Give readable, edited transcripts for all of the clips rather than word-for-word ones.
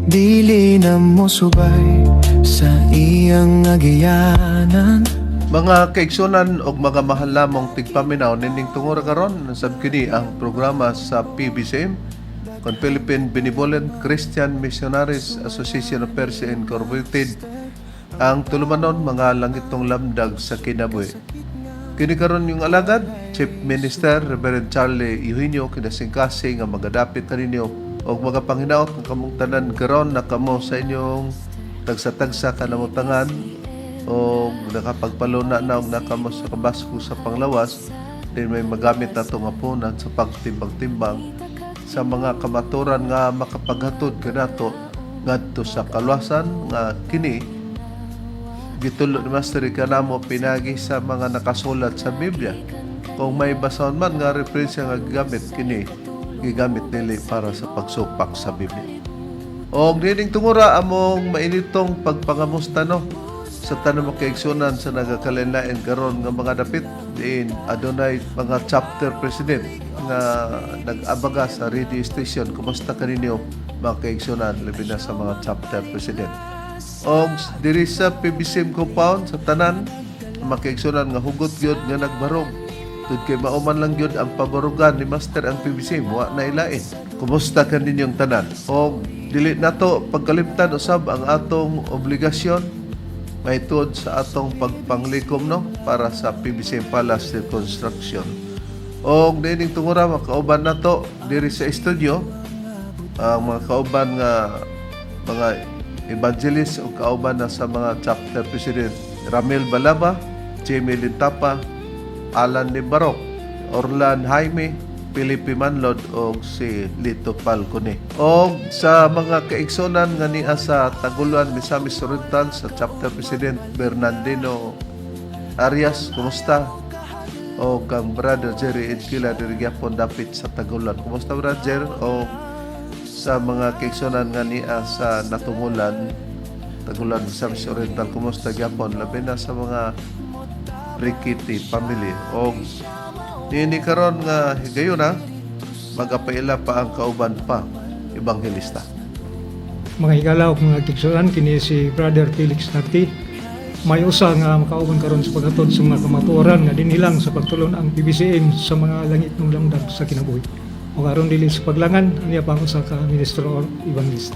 Dili na mo subay sa iyang agianan. Mga kaigsunan og mga mahal namong tigpaminaw, nining tungura karon sab kini ang programa sa PBCM kon Philippine Benevolent Christian Missionaries Association of Persia Incorporated, ang tulumanon Mga Langitnong Lamdag sa Kinabuhi. Kini karon yung alagad, Chief Minister Reverend Charlie Eugenio, kinasingkasing nga magadapit kaninyo og mga panghinaot nga kamong tanan karon na kamo sa inyong tagsa-tagsa kanamutangan o nakapagpaluna na og nakamo sa kabasko sa panglawas din. May magamit nato nga punan sa pagtimbang-timbang sa mga kamaturan nga makapaghatod kanato ngadto sa kaluwasan, nga kini gitulo ni Master kanamo pinagi sa mga nakasulat sa Biblia. Kung may basahon man nga referensya nga gigamit, kini gigamit nili para sa pagsupak sa Biblia. Og nining tungura, among mainitong pagpangamusta, no, sa tanan mga kaigsunan sa nagakalain-lain karon nga mga dapit diin adunay mga chapter president nga nag-abaga sa radio station. Kumusta kaninyo, mga kaigsunan, labi na sa mga chapter president? Og diri sa PBCM compound, sa tanan mga kaigsunan nga hugot gyud nga nagbarog tud kay mao man lang gyud ang pabarugan ni Master ang PBCM, wa na ilain. Kumusta kaninyong tanan? Og dili nato pagkalimtan usab ang atong obligasyon mahitungod sa atong pagpanglikom, no, para sa PBCM Palace reconstruction. Og niining tungura, makauban nato diri sa studio ang mga kauban nga mga evangelist o kauban na sa mga chapter president: Ramil Balaba, Jamie Lintapa, Alan Limbarok, Orlan Jaime, Felipe Manlod o si Lito Falcone. O sa mga kaigsunan nga niya sa Taguluan, Misamis Oriental, sa chapter president Bernardino Arias, kumusta? O kang Brother Jerry Edkila diri gyapon dapit sa Taguluan. Kumusta, Brother Jer? O sa mga kaigsunan nga niya sa Natungulan, Taguluan, Misamis Oriental, kumusta gyapon? Labi na sa mga Rikiti family. O niini karon nga higayuna, magapaila pa ang kauban pa ebanghelista. Mga higala ug mga kaigsuonan, kini si Brother Felix Narti. May usa nga makauban karon sa paghatod sa mga kamatuoran nga dinhilang sa pagtulon ang PBCM sa Mga Langitnong Lamdag sa Kinabuhi. O aron dili sa paglangan, aniya pa ang usa ka ministro or evangelist.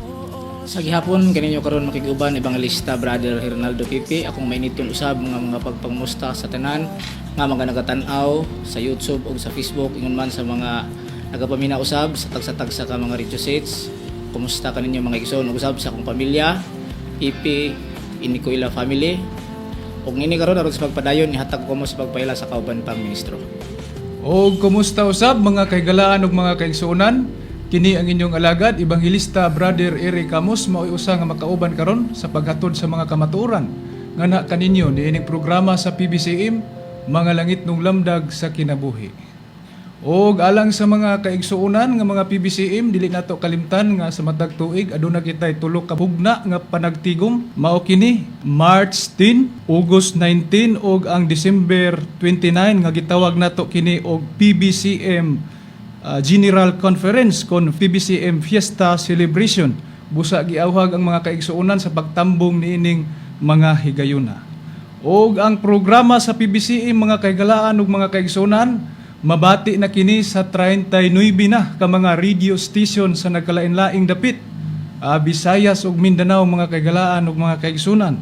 Sa gihapon kaninyo karon makig-uban, Evangelista Brother Hernaldo Pipi. Akong mainiton usab mga pagpangmusta sa tanan nga mga nagatan-aw sa YouTube ug sa Facebook, ingon man sa mga nagapamina usab sa tagsa-tagsa ka mga radio sets. Kumusta kaninyo, mga igsoon, ug usab sa akong pamilya, Pipi Inicoila family? Ug nini karon, aron sa pagpadayon, ihatag ko mo sa pagpaila sa kauban pang ministro. O kumusta usab, mga kahigalaan ug mga kaigsuonan? Kini ang inyong alagad, Ebanghelista Brother Eric Camus, mao'y usa nga makauban karon sa paghatod sa mga kamatuoran ngana kaninyo niining programa sa PBCM, Mga Langitnong Lamdag sa Kinabuhi. Og alang sa mga kaigsuonan nga mga PBCM, dili nato kalimtan nga sa matag tuig aduna kitay tulo ka hugna nga panagtigom. Mao kini March 10, August 19 ug ang December 29 nga gitawag nato kini og PBCM General Conference kon PBCM Fiesta Celebration. Busa giawhag ang mga kaigsuonan sa pagtambong niining mga higayuna. Og ang programa sa PBCM, mga kahigalaan ug mga kaigsuonan, mabati na kini sa 39 na ka mga radio station sa nagkalain-laing dapit, Visayas ug Mindanao, mga kahigalaan ug mga kaigsuonan.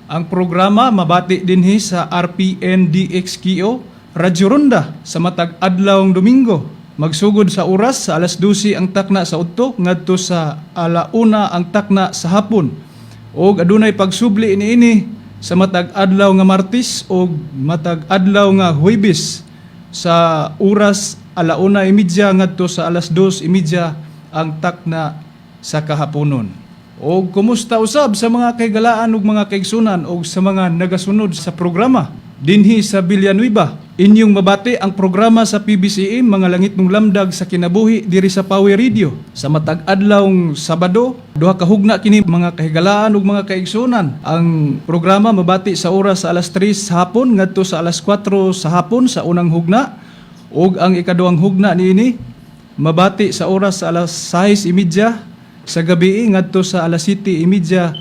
Ang programa mabati dinhi sa RPN DXKO Radyo Ronda sa matag adlawng Domingo. Magsugod sa oras sa alas 12 ang takna sa udto ngadto sa alauna ang takna sa hapon. Og adunay pagsubli niini sa matag adlaw nga Martes og matag adlaw nga Huwebes sa oras 1:30 ngadto sa 2:30 ang takna sa kahaponon. Og kumusta usab sa mga kahigalaan ug mga kaigsunan og sa mga nagasunod sa programa dinhi sa Villanueva? Inyong mabati ang programa sa PBCM, Mga Langitnong Lamdag sa Kinabuhi, diri sa Power Radio. Sa matag adlawng Sabado, duha ka hugna kini, mga kahigalaan ug mga kaigsunan. Ang programa mabati sa oras sa alas 3 sa hapon ngadto sa alas 4 sa hapon sa unang hugna, ug ang ikaduhang hugna niini mabati sa oras sa alas 6:30. sa gabi ngadto sa alas 7:30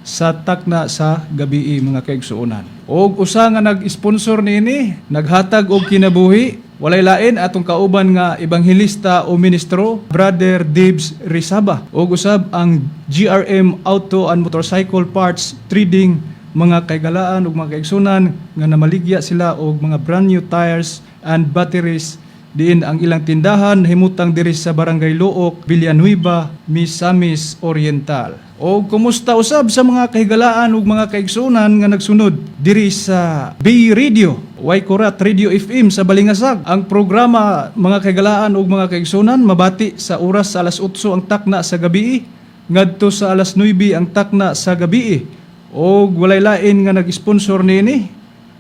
sa takna sa gabi, mga kaigsuonan. Og usa nga nag-sponsor niini, naghatag og kinabuhi, walay lain atong kauban nga ebanghelista o ministro, Brother Dibs Rizaba. Og usab ang GRM Auto and Motorcycle Parts Trading, mga kaigalaan ug mga kaigsunan, nga namaligya sila og mga brand new tires and batteries diin ang ilang tindahan himutang diri sa Barangay Looc, Villanueva, Misamis Oriental. O kumusta usab sa mga kahigalaan ug mga kaigsunan nga nagsunod diri sa B Radio, Waikurat Radio FM sa Balingasag. Ang programa, mga kahigalaan ug mga kaigsunan, mabati sa oras sa alas 8 ang takna sa gabi ngadto sa alas 9 ang takna sa gabi. Og walay lain nga nag-sponsor niini,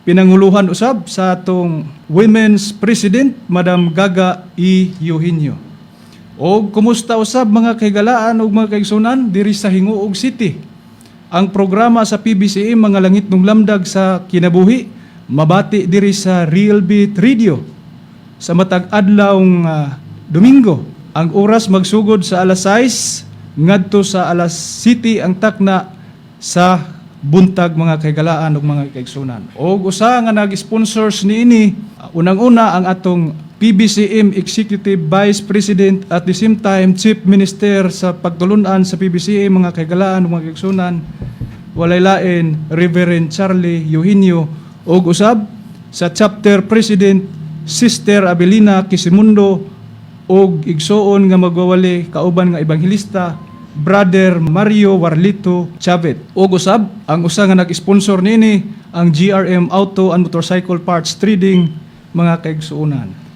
pinanguluhan usab sa atong Women's President, Madam Gaga E. Eugenio. Og kumusta usab mga kahigalaan ug mga kaigsunan diri sa Gingoog City. Ang programa sa PBCM, Mga Langit ng Lamdag sa Kinabuhi, mabati diri sa Real Beat Radio sa matag adlawng Domingo. Ang oras magsugod sa alas 6 ngadto sa alas 7 ang takna sa buntag, mga kahigalaan ug mga kaigsunan. Og usa nga nag-sponsors niini, unang-una ang atong PBCM Executive Vice President, at the same time Chief Minister sa pagtulunan sa PBCM, mga kahigalaan ug mga kaigsunan, walay lain Reverend Charlie Eugenio, ug usab sa Chapter President, Sister Abelina Quisimundo, ug igsuon nga magwawali kauban nga ebanghelista, Brother Mario Warlito Chavit. Ug usab ang usa nga nag-sponsor niini, ang GRM Auto and Motorcycle Parts Trading, mga kaigsuonan.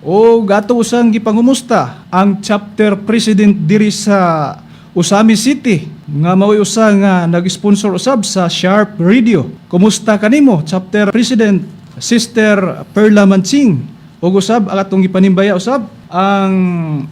O gato usang gipangumusta ang chapter president diri sa Ozamiz City nga mao'y usa nga nag-sponsor usab sa Sharp Radio. Kumusta kanimo, Chapter President Sister Perla Mansing? Ug usab ang atong gipanimbaya usab ang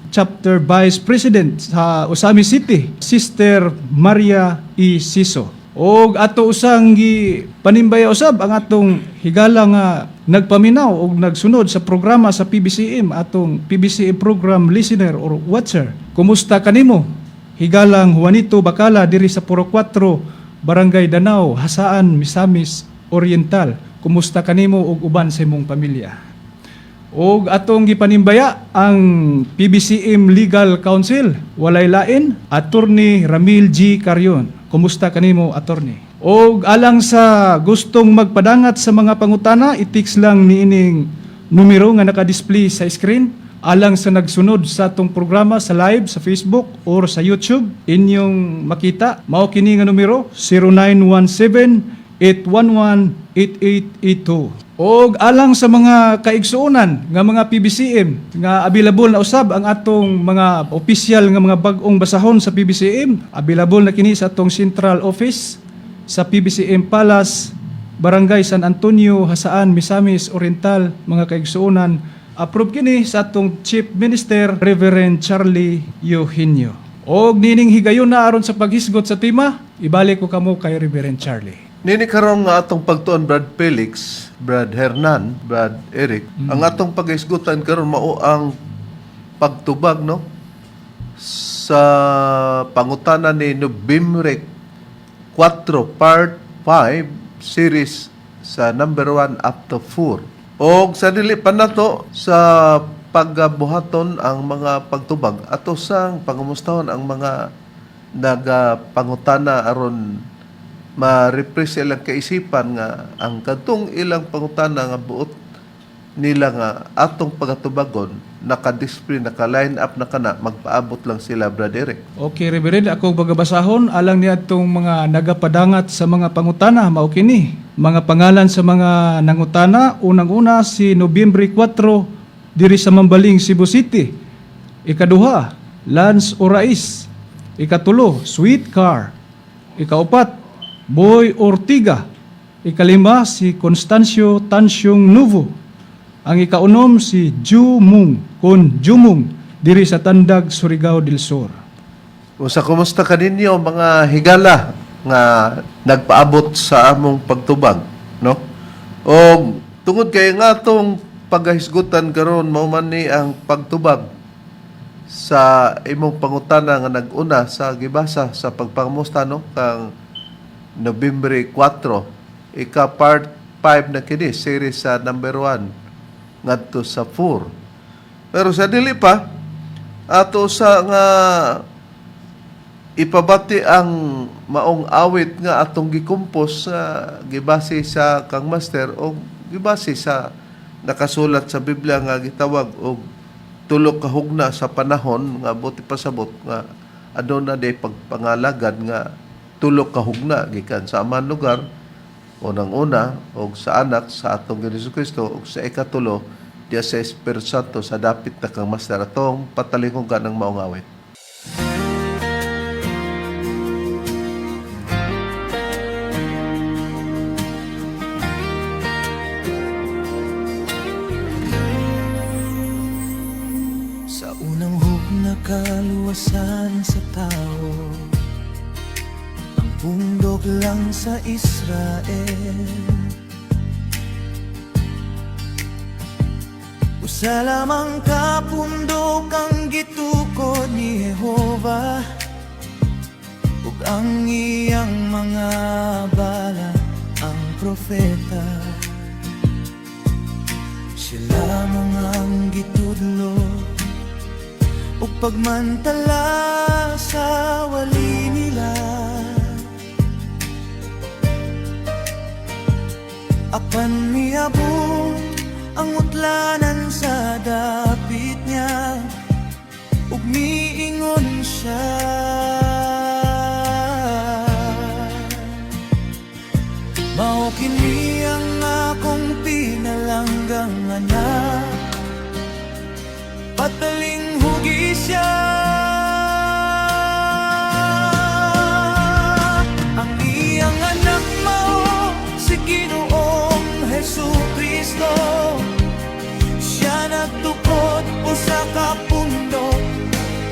Chapter Vice President sa Ozamiz City, Sister Maria E. Siso. Og ato usang gipanimbaya usab ang atong higala nga nagpaminaw og nagsunod sa programa sa PBCM, atong PBCM program listener or watcher. Kumusta kanimo, higalang Juanito Bacala diri sa Puro 4, Barangay Danao, Jasaan, Misamis Oriental? Kumusta kanimo ug uban sa imong pamilya? Og atong gipanimbaya ang PBCM Legal Counsel, walay lain, Attorney Ramil G. Carion. Kumusta kanimo, Attorney? Og alang sa gustong magpadangat sa mga pangutana, i-text lang niining numero nga naka-display sa screen. Alang sa nagsunod sa atong programa sa live sa Facebook or sa YouTube, inyong makita mao kini nga numero, 0917 811 8882. Og alang sa mga kaigsuonan nga mga PBCM nga available na usab ang atong mga opisyal nga mga bag-ong basahon sa PBCM, available na kini sa atong central office sa PBCM Palace, Barangay San Antonio, Jasaan, Misamis Oriental, mga kaigsuonan. Approve kini sa atong Chief Minister, Reverend Charlie Eugenio. Og nining higayon na aron sa paghisgot sa tema, ibalik ko kamo kay Reverend Charlie. Nini karon nga atong pagtuon, Brad Felix, Brad Hernan, Brad Eric, ang atong paghisgutan karon mao ang pagtubag, no, sa pangutana ni Nobyembre 4, part 5 series sa number 1 up to 4. Og sa dili pa nato sa pagbuhaton ang mga pagtubag, ato sang pangamustahon ang mga nagapangutana aron ma-refresh ilang kaisipan nga ang kadtong ilang pangutana nga buot nila nga atong pagatubagon naka-display, naka-line up na kana, magpaabot lang sila, Brad Eric. Okay, Reverend, ako bagabasahon alang niadtong mga nagapadangat sa mga pangutana, mao kini. Mga pangalan sa mga nangutana, unang-una si Nobyembre 4 diri sa Mambaling, Cebu City. Ikaduha, Lance Orais. Ikatulo, Sweet Car. Ikaupat, Boy Ortiga. Ikalima, si Constancio Tansyong Nuvo. Ang ikaunom, si Jumung, kon Jumung, diri sa Tandag, Surigao del Sur. Usa, kumusta kaninyo mga higala nga nagpaabot sa among pagtubag, no? O tungod kay nga atong paghisgutan karon mao man ni ang pagtubag Sa imong pangutana nga nag-una sa gibasa sa pagpangamusta, no, kang Nobyembre 4, ika part 5 na kini series sa number 1 ngadto sa 4. Pero sa dili pa ato sa nga ipabati ang maong awit nga atong gikompos sa gibase sa kang Master o gibase sa nakasulat sa Biblia nga gitawag og tulo ka hugna sa panahon, nga buti pasabot nga aduna day pagpangalagad nga tulo ka hugna gikan sa Amahan lugar unang-una, og sa Anak sa atong Ginoong Kristo, ug sa ikatulo diya sa Espiritu Santo. Sa dapit na kang Master, atong patalinghugan ang maong awit. Sa unang hugna kaluwasan sa tao, ang pundok lang sa Israel. Usa lamang ka pundok ang gitukod ni Jehova ug ang iyang mga bala ang propeta. Sila mga ang gitudlo ug pagmantala sa wali nila. Apan miabot ang utlanan sa dapit niya ug miingon siya: "Mao kini ang akong pinalanggang anak, patalinghugi siya." Ang iyang anak mao si Ginoong Hesu Kristo. Siya nagtukod usa ka pundok,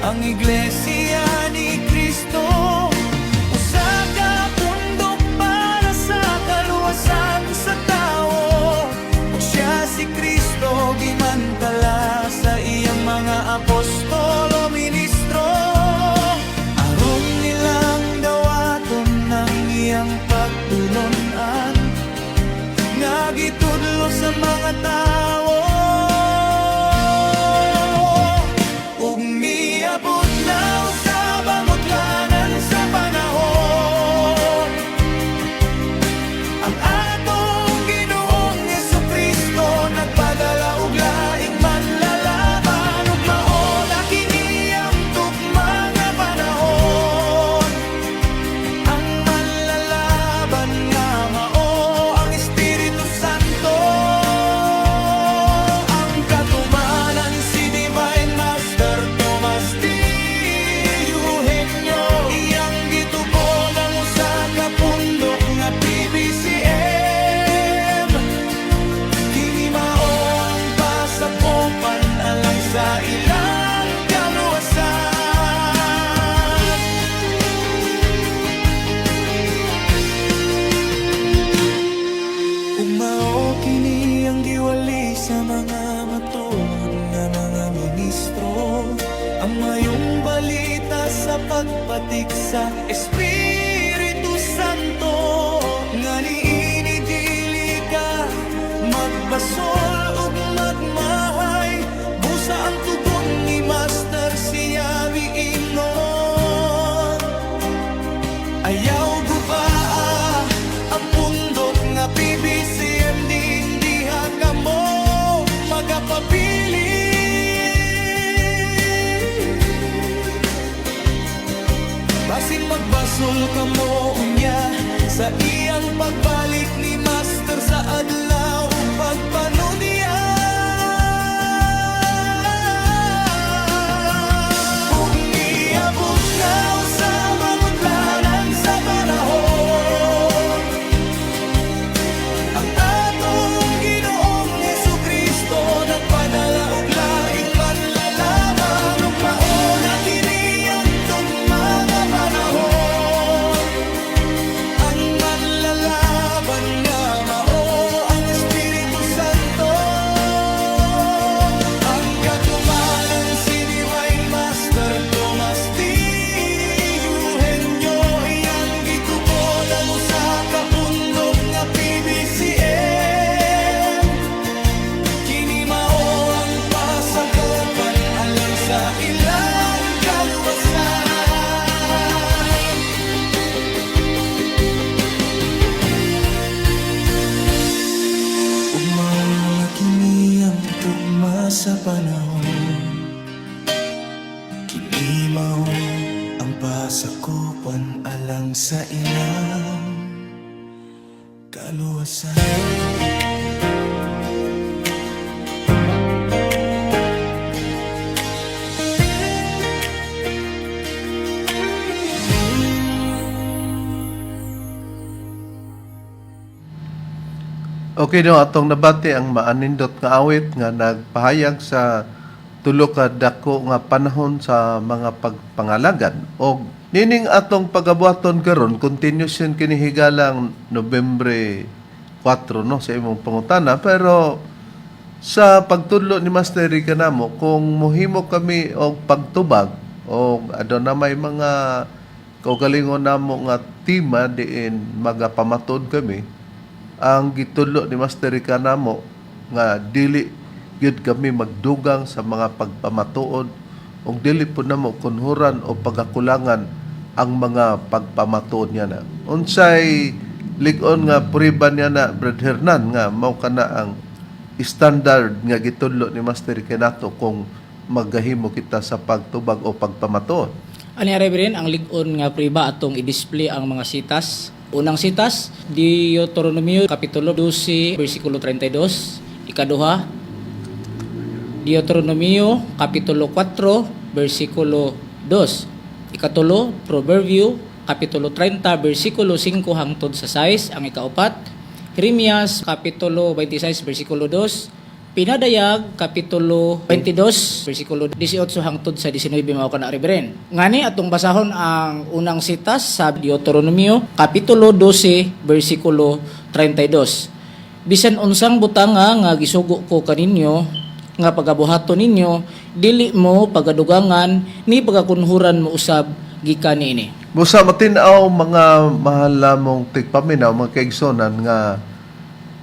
ang Iglesia ni Kristo. Usa ka pundok para sa kaluwasan sa tao. Ug siya si Kristo gimantala sa iyang mga apostol o ministro aron nilang dawaton ang iyang pagtulon-an nga gitudlo sa mga tao. Ug miabot na usab ang utlanan sa panahon. Ang atong Ginoong Hesu Kristo nagpadala og laing manlalaban ug mao na kini ang tugma nga panahon. Ang manlalaban nga mao ang Espiritu Santo. Ang katumanan si Divine Master Tomas T. Eugenio. Iyang gitukod ang usa ka pundok nga PBCM. Kini mao ang pasakopan alang sa ilang kaluwasan. Ug mao kini ang giwali sa mga matuod nga mga ministro, ang mayong balita sa pagpatik sa Espiritu Santo nga niini dili ka magbasol ug magmahay. Busa ang tugon ni Master, siya miingon: "Ayaw gubaa ang pundok nga PBCM, diha kamo magapabili." Basin magbasol kamo unya sa iyang pagbalik ni Master sa adlaw pagpanuniya. Ug miabot na usab ang utlanan sa panahon. Ang atong Ginoong Hesu Kristo nagpadala og laing manlalaban ug mao na kini ang tugma nga panahon. Ang manlalaban nga mao ang Alang sa ilang kaluwasan. Okay no, atong nabati ang maanindot nga awit nga nagpahayag sa tulo ka dako nga panahon sa mga pagpangalagan. Og nining atong pagabuhaton karon, continuation kini higalang Nobyembre 4, no, sa imong pangutana, pero sa pagtudlo ni Master Rica namo, kung mohimo kami og pagtubag og aduna may mga kaugalingon namo nga tema diin magapamatod kami, ang gitudlo ni Master Rica namo nga dili gyud kami magdugang sa mga pagpamatuod ug dili pud namo kunhuran o pagakulangan ang mga pagpamatuod niya na. Unsay lig-on nga puriba niya na, Brad Hernan, nga mao kana ang standard nga gitudlo ni Master Rica nato kung maggahimo kita sa pagtubag o pagpamatuod? Ani, Reverend, ang lig-on nga priba, atong i-display ang mga sitas. Unang sitas, Deuteronomio kapitulo 12 bersikulo 32. Ikaduha, Deuteronomio kapitulo 4 bersikulo 2. Ikatulo, Proverbio kapitulo 30 bersikulo 5 hangtod sa 6. Ang ikaupat, Jeremias kapitulo 26 bersikulo 2. Pinadayag kapitulo 22 bersikulo 18 hangtod sa 19. Mao kana, Reverend. Ngani atong basahon ang unang sitas sa Deuteronomio kapitulo 12 bersikulo 32. Bisan unsang butanga nga gisugo ko kaninyo nga pagabuhaton ninyo, dili mo pagadugangan ni pagakunhuran mo usab gikan niini. Busa matin-aw, mga mahal namong tigpaminaw, mga kaigsonan, nga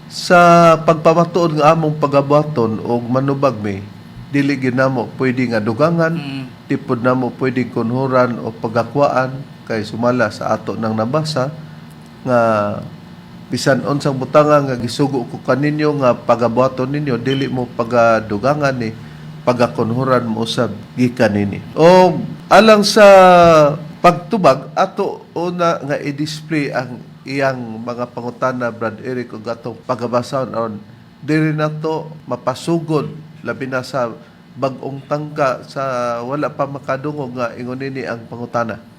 sa pagpamatuod nga among pagabuhaton og manubag mi, dili gyud namo pwede nga dugangan, di pud namo pwede kunhuran o pagakwaan, kay sumala sa ato nang nabasa nga bisan unsang butanga nga gisugo ko kaninyo nga pagabuhaton ninyo, dili mo pagadugangan ni pagakunhuran mo usab gikan nini. O alang sa pagtubag, ato una nga i-display ang iyang mga pangutana, Brad Eric, ug atong pagabasahon aron diri nato mapasugod, labi na sa bag-ong tangka, sa wala pa makadungog nga ingon nini ang pangutana.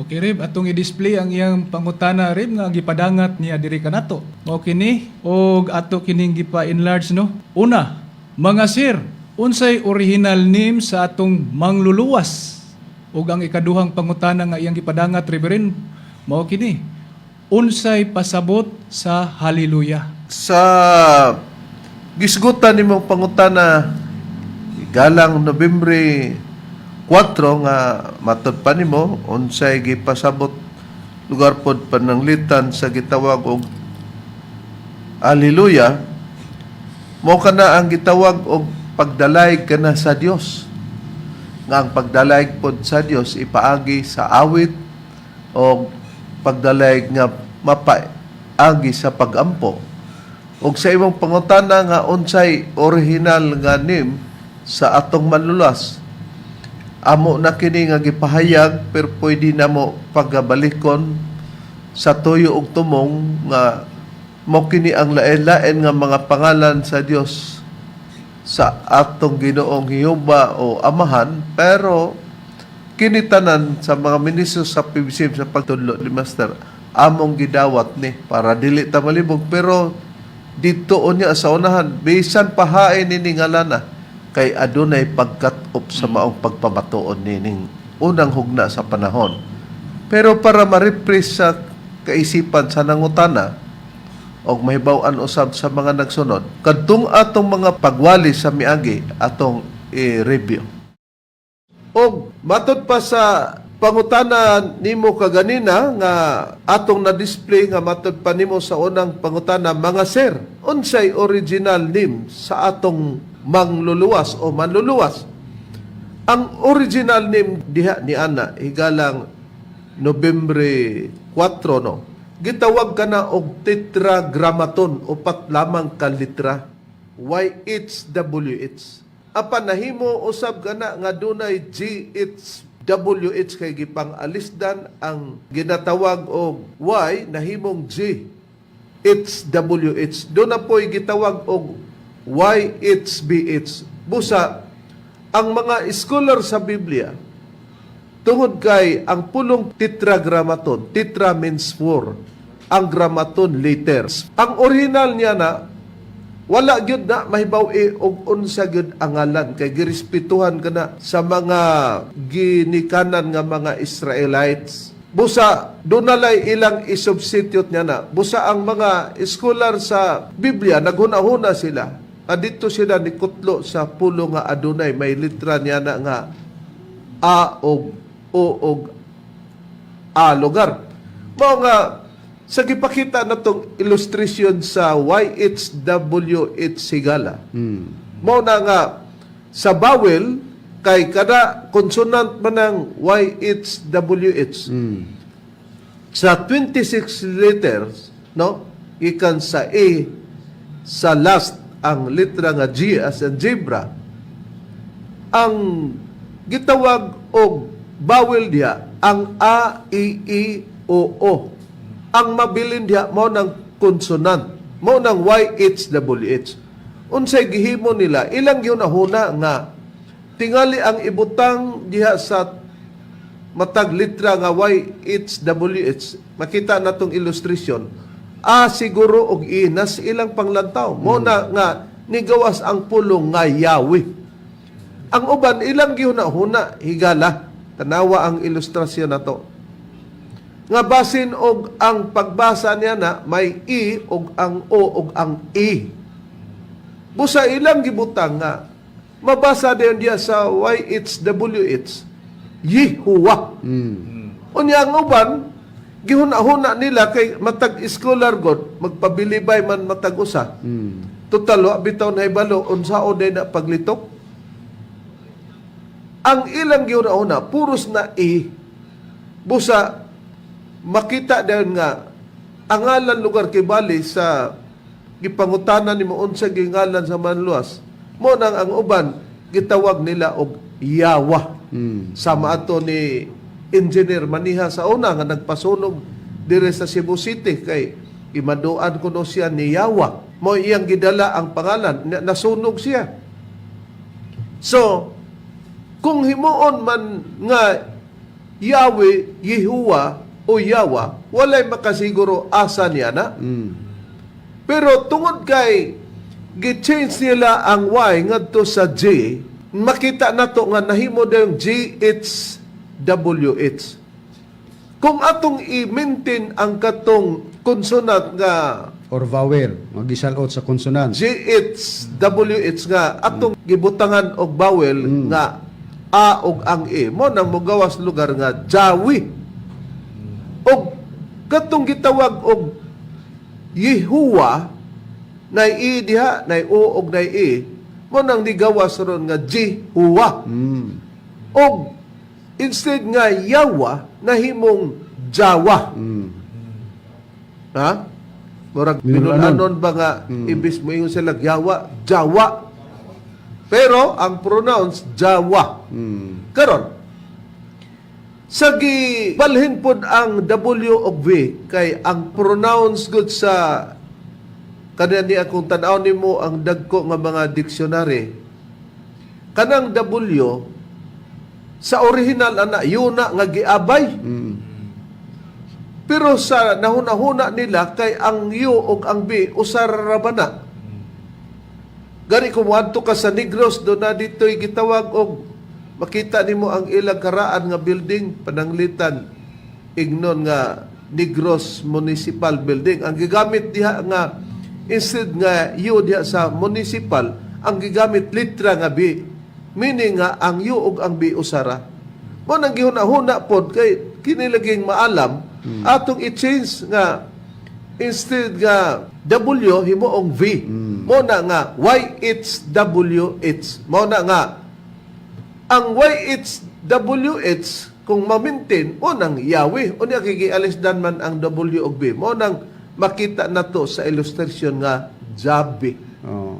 Okay, Reb, atong i-display ang iyang pangutana, Reb, nga gipadangat niya diri kanato. Okay ni og ato kining gipa-enlarge, no. Una, mga sir, unsay original name sa atong mangluluwas? Ug ang ikaduhang pangutana nga iyang gipadangat, Reverend, mao kini. Unsay pasabot sa hallelujah? Sa gisgutan nimong pangutana galang Nobyembre 4 nga matod pa nimo unsay gipasabot lugar pod pananglitan sa gitawag og Hallelujah, mo kana ang gitawag og pagdalayg kana sa Dios, nga ang pagdalayg pod sa Dios ipaagi sa awit o pagdalayg nga mapaagi sa pagampo. Ug sa imong pangutana nga unsay original nga name sa atong manluluwas, amo na kini nga gipahayag, pero pwede na mo pagabalikon sa tuyo ug tumong nga mo kini ang lain-lain nga mga pangalan sa Dios sa atong Ginoong Jehova o Amahan, pero kini tanan sa mga ministro sa PBCM, sa pagtudlo ni Master, among gidawat ni para dili ta malibog. Pero dito unya sa unahan, bisan pahain ini ngalana, kay adunay pagkat-op sa maong pagpamatuon nining unang hugna sa panahon. Pero para ma-refresh sa kaisipan sa nangutana og mahibaw-an usab sa mga nagsunod kadtong atong mga pagwali sa miagi, atong i-review. Og matod pa sa pangutana nimo kaganina nga atong na-display, nga matod pa nimo sa unang pangutana, mga sir, unsay original name sa atong mangluluwas o manluluwas? Ang original name diha ni ana higalang Nobyembre 4, no, gitawag kana og tetragrammaton, upat lamang ka litra, YHWH. Apan nahimo usab kana nga dunay GHWH. WH kay gipang-alisdan ang ginatawag og Y nahimong G. It's WH. Doon na po'y gitawag og YHBH. Busa, ang mga scholar sa Biblia, tungod kay ang pulong tetragrammaton, tetra means four, ang grammaton letters. Ang original niya na, wala gyud na mahibaw-i og unsa gyud ang ngalan kay girespetuhan kana sa mga ginikanan nga mga Israelites. Busa dunalay ilang isubstitute niya na. Busa ang mga scholar sa Biblia naghuna-huna sila. Adito sila ni kutlo sa pulo nga adunay may litra niya na nga A og O og A lugar. Mao nga sa gipakita na tong illustration sa YHWH Higala. Mao na nga sa vowel kay kada consonant man ang YHWH. Sa 26 letters, no? Ikan sa A sa last ang litra nga G as in zebra. Ang gitawag og vowel diha ang A I E O O. Ang mabilin diha mao nang consonant, mao nang Y H W H. Unsay gihimo nila, ilang gihunahuna nga tingali ang ibutang diha sa matag litra nga Y H W H. Makita natong illustration. A siguro og I nas ilang panglantaw. Mo na nga nigawas ang pulong nga Yahweh. Ang uban ilang gihuna-huna higala. Tanawa ang ilustrasyon nato. Nga basin og ang pagbasa niya na may I og ang O og ang E. Busa ilang gibutang nga mabasa din diya sa YHWH Yehuwa. Unya ang uban gihuna-huna nila kay matag scholar god magpabilibay man matag usa. Total wa bitaw na hibalo unsaon day na paglitok. Ang ilang gihuna-huna puros na e. Busa makita dayon nga ang ngalan lugar kay bali sa gipangutana nimo unsa gingalan sa Manluwas mo nang ang uban gitawag nila og Yawa. Sama ato ni Engineer Maniha sa una nga nagpasunog dire sa Cebu City kay imaduan kuno siya ni Yawa. Mo iyang gidala ang pangalan, nasunog siya. So, kung himuon man nga Yahweh, Yehuwa o Yawa, walay makasiguro asa niya na. Pero tungod kay gi-change nila ang Y ngadto sa J, makita nato nga nahimo dayon G H W H. Kung atong i-maintain ang katong consonant nga Or vowel, magisalot sa consonant. G H W H nga atong gibutangan og vowel nga A og ang E mo nang mogawas lugar nga Jawi. Og katong gitawag og Yehuwa nay E diha nay O og nay E mo nang nigawas ron nga Jehuwa. Og instead nga Yawa nahimong Jawa. Ha? Murag Minulanon. minulanon ba nga imbis mo ingon sila Yawa, Jawa. Pero ang pronounce Jawa. Karon sa gibalhin pod ang W og V kay ang pronounce good sa kanang ni akong tan-aw nimo ang dagko nga mga dictionary, kanang W sa original ana yuna nga giabay. Pero sa nahuna-huna nila kay ang U ug ang B usar ra ba na. Gani kung moadto ka sa Negros do na dito'y gitawag og makita nimo ang ilang karaan nga building pananglitan ignon nga Negros Municipal Building. Ang gigamit diha nga instead nga U diha sa municipal, ang gigamit litra nga B. Meaning nga ang U ug ang B usara. Mo nang gihuna-huna pod kay kini laging maalam atong i-change nga instead nga W himuong V. Mo na nga Y H W H. Mo na nga ang Y H W H kung ma-maintain mo nang Yahweh. Unya kay gialisdan man ang W ug B. Mo nang makita nato sa illustration nga Jabi. Oh.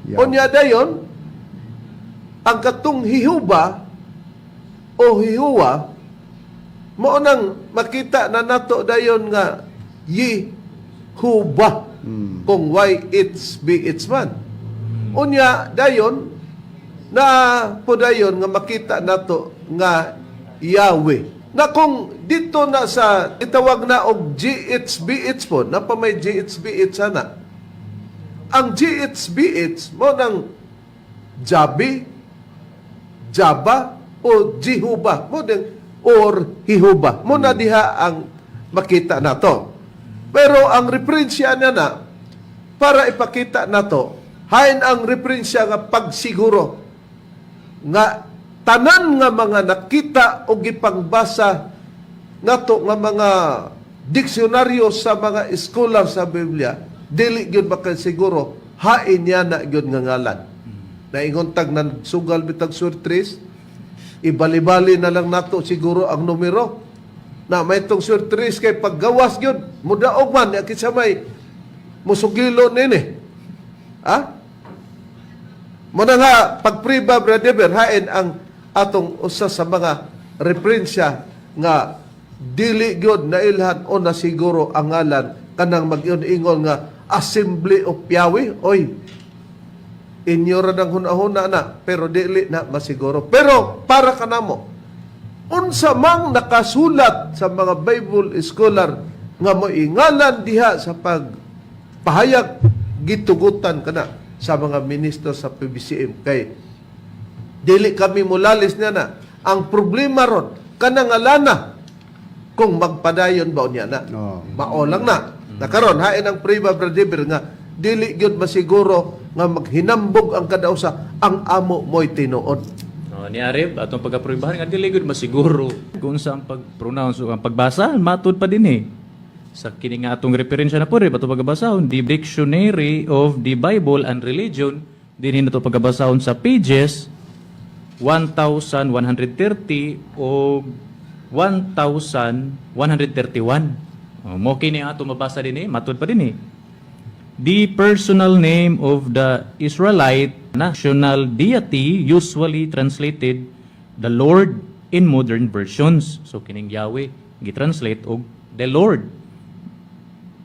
Unya dayon ang katong hihuba o Hihuwa, mao nang makita na nato dayon nga Yehuba kung YHBH man. Unya dayon na po dayon nga makita nato nga Yahweh. Na kung dito na sa itawag na og GHBH po, napa may GHBH sana. Ang GHBH mo nang Jabi, Jaba o Jehuba mo din or Hihuba. Mo na diha ang makita nato. Pero ang referensya niya na para ipakita nato, hain ang referensya nga pagsiguro nga tanan nga mga nakita o gipangbasa nato nga mga diksyonaryo sa mga scholar sa Biblia, dili gyud makasiguro hain niya na gyud nga ngalan. Naingon tag nagsugal bitag surtris, ibalibali na lang nato siguro ang numero. Na may tong surtris kay paggawas gyud, mudaog man kinsa may musugilo nini. Ha? Muna nga, pagpriba, Brother Eber, hain ang atong usa sa mga referensya nga dili gyud na ilhan o nasiguro ang ngalan kanang mag-ingon nga Assembly of Yahweh. Oy, inyo ra nang hunahuna na, pero dili na masiguro. Pero para kanamo, unsa mang nakasulat sa mga Bible scholar nga moingalan diha sa pagpahayag, gitugutan kana sa mga ministro sa PBCM kay dili kami mulalis niya na ang problema ron kanang alana kung magpadayon ba niya na. Oo. Mao lang na. Nakaron hain ang priba, Brother, nga dili gyud masiguro nga maghinambog ang kada usa ang amo mo'y tinuod. No, ni Arib, atong pagapruibahan nga dili gud masiguro kung sa ang pag-pronounce o ang pagbasa, matud pa din eh. Sa kini nga atong referensya na po rin, atong pagabasahon, the Dictionary of the Bible and Religion, dinhi na to pagabasahon sa pages 1130 o 1131. Oh, mo kini ang ato mabasa din eh, matud pa din eh. The personal name of the Israelite national deity, usually translated the Lord in modern versions. So kining Yahweh gitranslate og the Lord.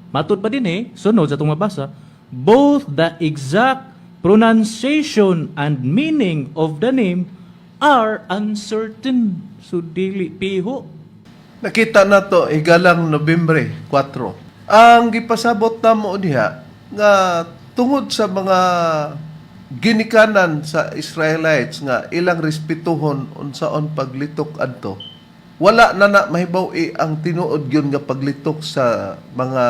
Matud pa din eh, sunod sa itong mabasa, both the exact pronunciation and meaning of the name are uncertain. So dili piho. Nakita na to higalang Nobyembre 4. Ang gipasabot namo diha nga tungod sa mga ginikanan sa Israelites nga ilang respetuhon unsaon paglitok adto. Wala na na mahibaw-i ang tinuod gyud nga paglitok sa mga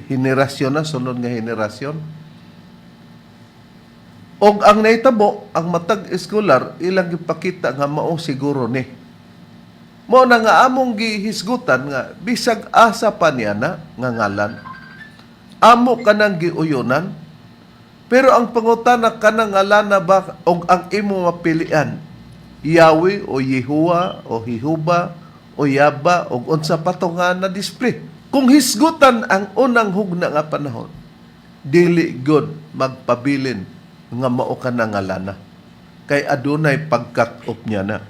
henerasyon na sunod nga henerasyon. Og ang nahitabo, ang matag eskular ilang gipakita nga mao siguro ni. Mao na nga among gihisgutan nga bisag asa pa niya na nga ngalan. Amo kanang giuyonan. Pero ang pangutana kanang ngalana ba og ang imo mapilian? Yahweh o Yehuwa o Hihuba o Yaba o unsa pa to nga na display. Kung hisgutan ang unang hugna nga panahon, dili good magpabilin nga mao ka na ngalana. Kay adunay pagkat-up niya na.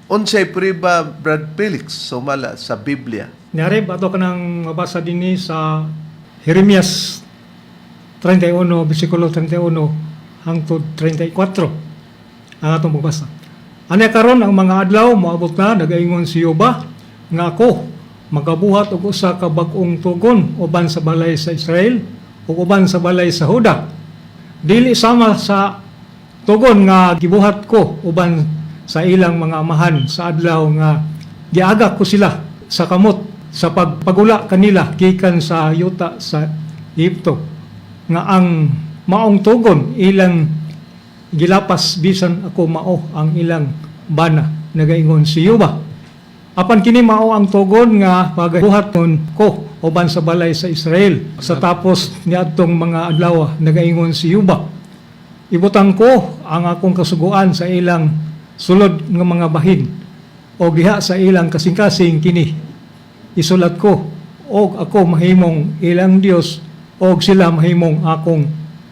Unsay priba, Brad Felix, sumala sa Biblia? Niarib, ato ka nang mabasa dinhi sa Jeremias 31, versikulo 31 hangtod 34. Ang atong pagbasa. Anya karon ang mga adlaw moabot na, nagaingon si Yoba, nga ako magabuhat og usa ka bag-ong tugon uban sa balay sa Israel ug uban sa balay sa Huda. Dili sama sa tugon nga gibuhat ko uban sa ilang mga amahan sa adlaw nga giagak ko sila sa kamot sa pagpagula kanila gikan sa yuta sa Ehipto, nga ang maong tugon ilang gilapas bisan ako mao ang ilang bana, nagaingon si Yuba. Apan kini mao ang tugon nga pagabuhaton ko uban sa balay sa Israel sa tapos niadtong mga adlaw, nagaingon si Yuba. Ibutang ko ang akong kasuguan sa ilang sulod nga mga bahin o giha sa ilang kasing-kasing kini isulat ko, og ako mahimong ilang Dios og sila mahimong akong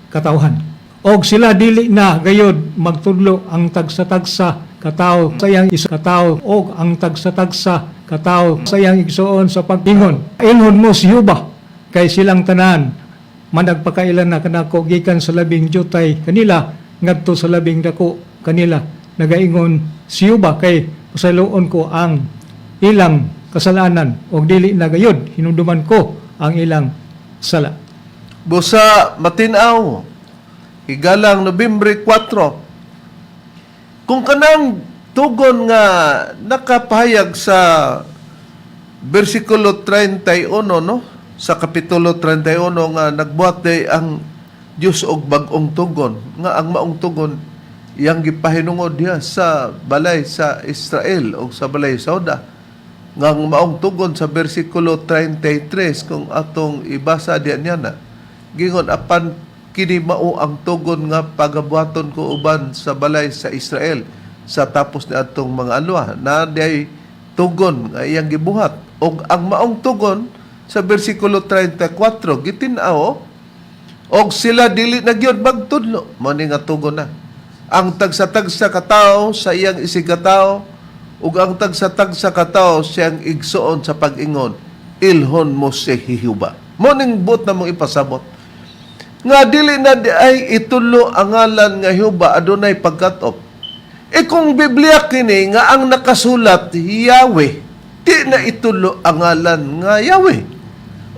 katawhan. Og sila dili na gayod magtudlo ang tagsa-tagsa. katawo sa iyang isa katawo og ang tagsa-tagsa katawo sa iyang igsuon sa pag-ingon, "Ilhon mo si Jehova, kay silang tanan managpakailan na kanako gikan sa labing jutay kanila ngadto sa labing dako kanila, nagaingon si Jehova, kay pasayloon ko ang ilang kasalanan og dili na gayud hinumduman ko ang ilang sala." Busa matinaw, higalang Nobyembre 4. Kung kanang tugon nga nakapahayag sa versikulo 31, no, sa kapitulo 31, nga nagbuhat day ang Dios og bag-ong tugon, nga ang maong tugon iyang gipahinungod diha sa balay sa Israel o sa balay sa Juda, nga ang maong tugon sa versikulo 33, kung atong ibasa diyan niya na gingon, "Apan kini mao ang tugon nga pagabuhaton ko uban sa balay sa Israel sa tapos ni atong mga alwa," na diay tugon nga iyang gibuhat. Og ang maong tugon sa versikulo 34, gitin-aw, "Og sila dili na gyud magtudlo." Mao ni nga tugon na. Ang tagsa-tagsa ka tawo sa iyang isigkatawo ug ang tagsa-tagsa ka tawo siyang igsuon sa pag-ingon, "Ilhon mo si Jehova." Mo ning buot na mong ipasabot nga dili na di ay itulo ang ngalan nga Jehova, adunay pagkat-op. E kung Biblia kini nga ang nakasulat Yahweh, di na itulo ang ngalan nga Yahweh.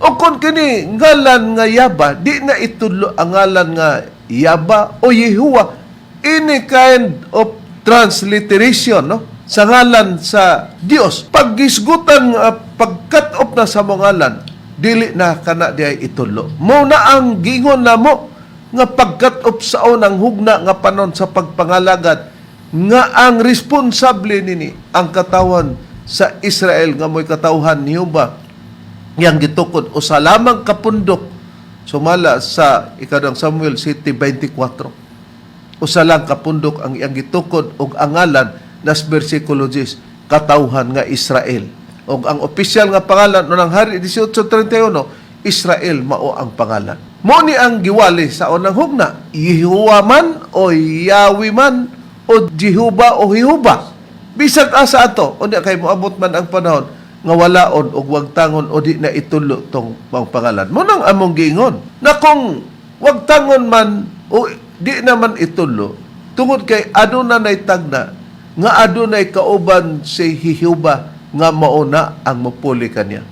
O kung kini ngalan nga Yaba, di na itulo ang ngalan nga Yaba o Yehuwa. Any kind of transliteration, no, sa ngalan sa Dios. Paggisgutan nga pag-cut off na sa mga ngalan, dili na kana di ay itulo. Mo na ang gingon na mo nga pag-cut off sa unang hugna nga panon sa pagpangalagad nga ang responsable nini ang katawan sa Israel nga mo'y katawhan ni Jehova, yang gitukod usa lamang kapundok sumala sa Ikaduhang Samuel 7:24. Usa lang kapundok ang iyang gitukod og ang ngalan nas versikulo 10, katawhan nga Israel. Og ang opisyal nga pangalan unang Hari 18:31, Israel mao ang pangalan. Mo ni ang giwali sa unang hugna, Yehuwa man o Yahweh man o Jehuba o Jehuba. Bisag asa ato, unya kay moabot man ang panahon nga walaon og wagtangon o di na itulo tong mga pangalan. Mo nang among giingon na kung wagtangon man o di naman itulo, tungod kay aduna nay tagna nga adunay kauban si Jehova nga mauna ang mopuli kaniya.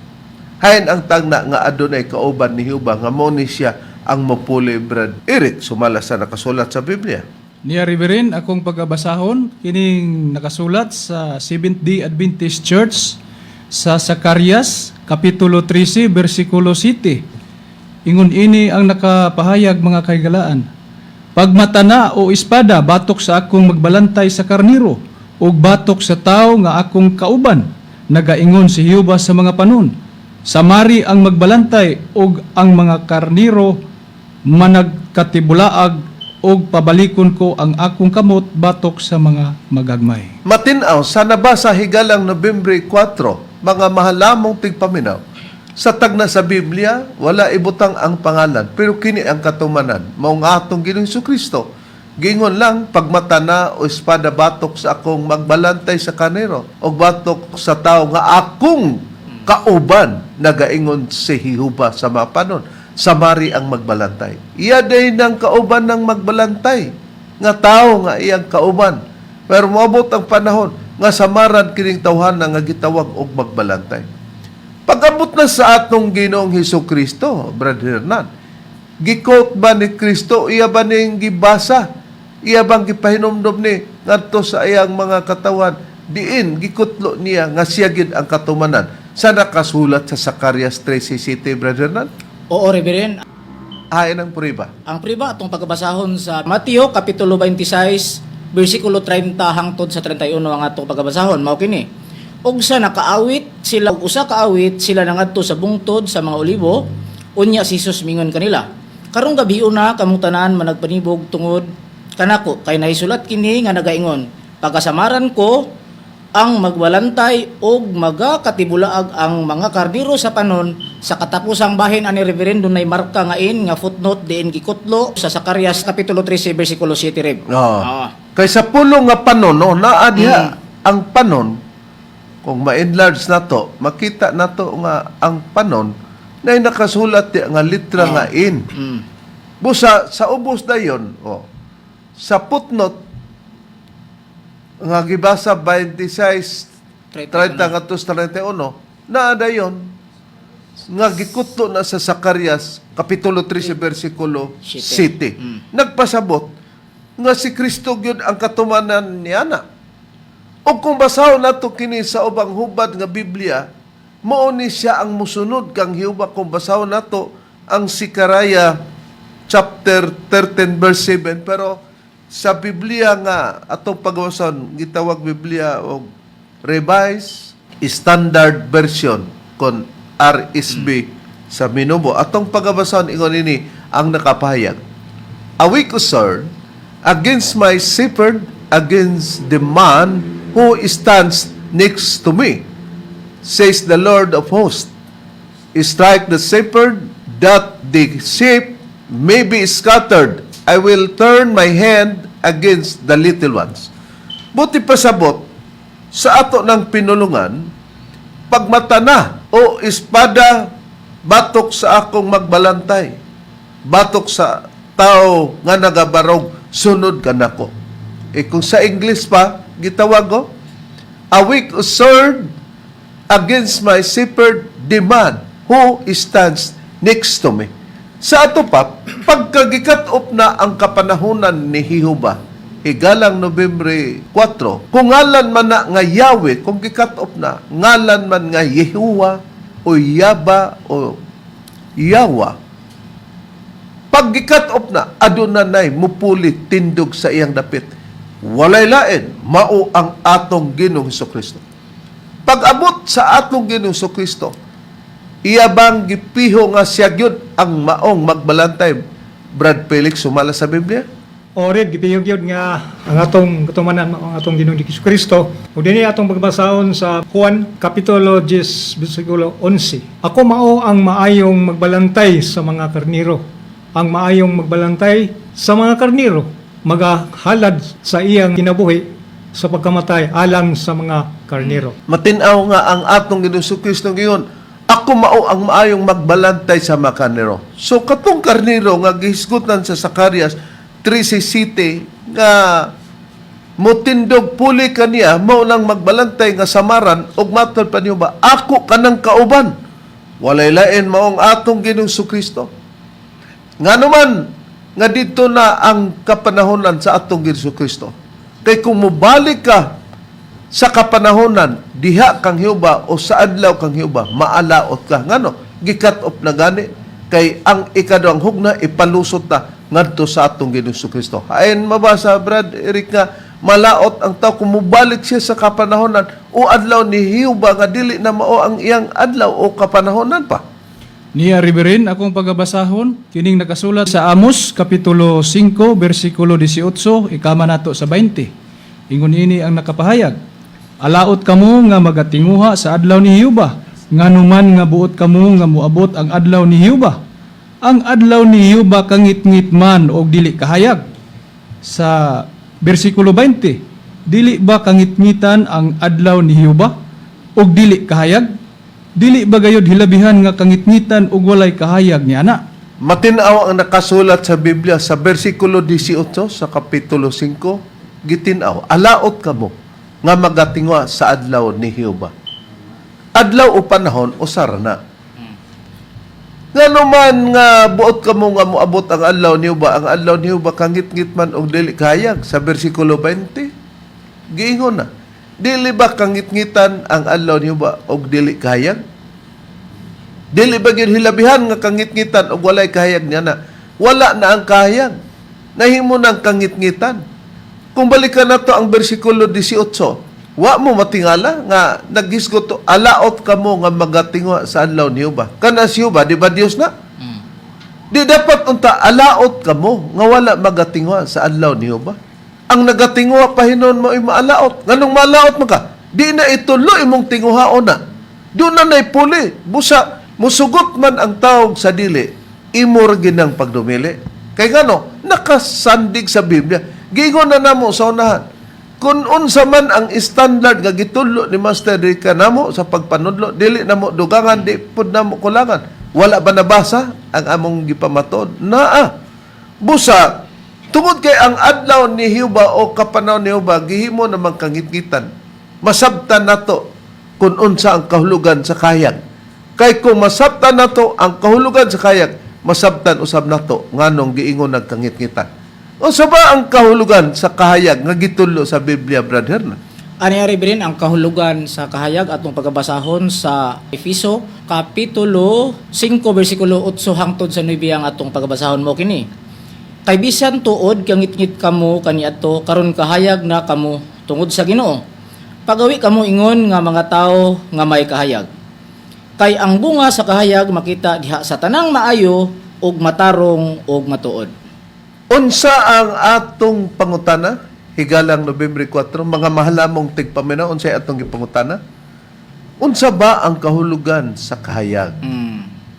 Hain ang tagna nga adunay kauban ni Jehova nga mao ni siya ang mopuli, Brad Eric, sumala sa nakasulat sa Biblia. Niya, Reverend, akong pagabasahon kining nakasulat sa Seventh-day Adventist Church sa Zacarias kapitulo 13 bersikulo 7. Ingon ini ang nakapahayag, mga kahigalaan. "Pagmata na o espada batok sa akong magbalantay sa karniro ug batok sa tawo nga akong kauban, nagaingon si Jehova sa mga panon. Samari ang magbalantay ug ang mga karniro managkatibulaag ug pabalikon ko ang akong kamot batok sa mga magagmay." Matinaw sa nabasa higalang Nobyembre 4, mga mahalamong tigpaminaw. Sa tagna sa Biblia, wala ibutang ang pangalan, pero kini ang katumanan. Mao nga atong Ginoong Kristo. Gingon lang, "Pagmata na o espada batok sa akong magbalantay sa karnero o batok sa tao nga akong kauban, nagaingon si Jehova sa mga panon. Samari ang magbalantay." Iya day ng kauban ng magbalantay nga tao nga iyang kauban. Pero moabot ang panahon nga samaran kining tawhana nga gitawag og magbalantay. Pag-abot na sa atong Ginoong Hesus Kristo, Brother Hernan, gi-quote ba ni Kristo, iya ba ning gibasa? Iya bang gipahinumdom ni ngadto sa iyang mga katawan? Diin gikutlo niya nga siya gid ang katumanan sa nakasulat sa Zacarias 13:7, Brother Hernan? Oo, Reverend. Hain ang prueba. Ang prueba atong pagabasahon sa Mateo kapitulo 26 bersikulo 30 hangtod sa 31 ang atong pagabasahon, mao kini. "Og sa nakaawit sila og usa ka awit, sila nangadto sa bungtod sa mga olibo. Unya si Jesus mingon kanila, 'Karong gabi una kamong tanan managpanibog tungod kanako, kay nahisulat kini nga nagaingon, Pagasamaran ko ang magbalantay og magakatibulaag ang mga karniro sa panon.'" Sa katapusang bahin ani, Reverend, dunay marka nga in nga footnote diin gikutlo sa Zacarias kapitulo 13 bersikulo 7, Rev. Oo. Ah. Kay sa pulong nga panon, no, naa diha ang panon, kung ma-enlarge nato, makita nato nga ang panon na nakasulat diha nga litra nga in. Busa sa ubos dayon, oh, sa footnote nga gibasa 26 30 ngadto sa 31, naa dayon nga gikutlo na sa Zacarias kapitulo 3 bersikulo Siyete. 7. Nagpasabot nga si Kristo gyud ang katumanan niya na. O kung basahon nato kini sa ubang hubad nga Biblia, mao ni siya ang musunod kang Jehova kung basahon nato ang Sikaraya chapter 13 verse 7, pero sa Biblia nga atong pagbason, gitawag Biblia og Revised Standard Version kon RSB sa Minobo, atong pagabason, ingon ini ang nakapahayag: "A weak sword against my shepherd, against the man who stands next to me, says the Lord of hosts. Strike the shepherd that the sheep may be scattered. I will turn my hand against the little ones." Buot pasabot, sa ato ng pinulungan, pagmata na o espada batok sa akong magbalantay, batok sa tao nga nagabarog sunod kanako. Eh kung sa English pa, gitawag ko, "A weak sword against my shepherd, the man who stands next to me." Sa ato pa, pagkagikat-op na ang kapanahunan ni Jehova, higalang Nobyembre 4, kung ngalan man na nga Yahweh, kung gikat-op na, ngalan man nga Yehuwa o Yaba o Yawa, pag gikat-op na, aduna nay mupuli tindog sa iyang dapit. Walay lain, mao ang atong Ginoong Kristo. Pag-abot sa atong Ginoong Kristo, iya bang gipiho nga siya gyud ang maong magbalantay, Brad Felix, sumala sa Biblia? O red, gipiyog yun nga ang atong katumanan mao ang atong Ginoong Hesus Kristo. Ug dinhi atong pagbasahon sa Juan kapitulo 10 bersikulo 11. "Ako mao ang maayong magbalantay sa mga karniro. Ang maayong magbalantay sa mga karniro magahalad sa iyang kinabuhi sa pagkamatay alang sa mga karniro." Matinaw nga ang atong Ginoong Kristo ngayon, "Ako mao ang maayong magbalantay sa mga karnero." So katong karnero nga gihisgutan sa Zacarias 13:7 nga mutindog puli kaniya, mao nang magbalantay nga samaran ug matod pa niyo ba, "Ako kanang kauban." Walay lain, maong atong Ginoong Kristo. Ngano man nga dito na ang kapanahonan sa atong Ginoong Kristo? Kay kung mobalik ka sa kapanahonan diha kang Jehova o sa adlaw kang Jehova, maalaot ka. Ngano? Gikat-op na gani kay ang ikaduhang hugna ipalusot na ngadto sa atong Ginoong Kristo. Ayon mabasa, Brad Eric, nga malaot ang tao kung mobalik siya sa kapanahonan o adlaw ni Jehova nga dili na mao ang iyang adlaw o kapanahonan pa. Niya Reverend, akong pagabasahon, kining nakasulat sa Amos, Kapitulo 5, versikulo 18, ikama nato sa 20. Ingon ini ang nakapahayag: "Alaot kamo nga magatinguha sa adlaw ni Jehova, nganuman nga buot kamo nga moabot ang adlaw ni Jehova. Ang adlaw ni Jehova kangitngit man og dili kahayag." Sa versikulo 20, "Dili ba kangitngitan ang adlaw ni Jehova og dili kahayag? Dili ba gayod hilabihan nga kangitngitan og walay kahayag niya na?" Matinaw ang nakasulat sa Biblia sa versikulo 18 sa kapitulo 5, gitinaw, "Alaot kamo nga magatingwa sa adlaw ni Jehova." Adlaw o panahon, usara na. Ngano man nga buot kamo nga moabot ang adlaw ni Jehova, ang adlaw ni Jehova kangitngit man og dili kahayag, sa versikulo 20? Giingon na. "Dili ba kangitngitan ang adlaw ni Jehova og dili kahayag? Dili ba gyud hilabihan nga kangitngitan og walay kahayag niya na?" Wala na ang kahayag. Nahimo ng kangitngitan. Kung balikan nato ang versikulo 18, wa mo matingala nga naghisgot to, "Alaot kamo nga magatingwa sa adlaw ni Jehova." Kana si Jehova, di ba Dios na? Di dapat unta alaot kamo nga wala magatingwa sa adlaw ni Jehova? Ang nagatingwa pa hinon mo ay maalaot. Nganong maalaot man ka? Di na itulo imong tinguhaon na. Doon na naipuli. Busa, musugot man ang tawag sa dili, imo ra ginang pagdumili. Kay ngano, nakasandig sa Biblia. Giingon na namo sa unahan. Kung unsa man ang standard nga gitudlo ni Master Rica namo sa pagpanudlo, dili namo dugangan, di pud namo kulangan. Wala ba nabasa ang among gipamatuod? Naa. Busa, tungod kay ang adlaw ni Jehova o kapanahon ni Jehova, gihimo namang kangitngitan. Masabtan nato kung unsa ang kahulugan sa kahayag. Kay kung masabtan nato ang kahulugan sa kahayag, masabtan usab nato nganong giingon nagkangitngitan. Unsa ba ang kahulugan sa kahayag nga gitudlo sa Biblia, brother? Na? Ani, Reverend, ang kahulugan sa kahayag atong pagabasahon sa Efeso kapitulo 5 bersikulo 8 hangtod sa 9 ang atong pagabasahon mo kini. Kay bisan tuod kangitngit kamo kaniadto, karon kahayag na kamo tungod sa Ginoo. Pagawi kamo ingon nga mga tawo nga may kahayag. Kay ang bunga sa kahayag makita diha sa tanang maayo ug matarong ug matuod. Unsa ang atong pangutana? Higalang Nobyembre 4, mga mahalamong tigpaminaw, unsay atong gipangutana? Unsa ba ang kahulugan sa kahayag?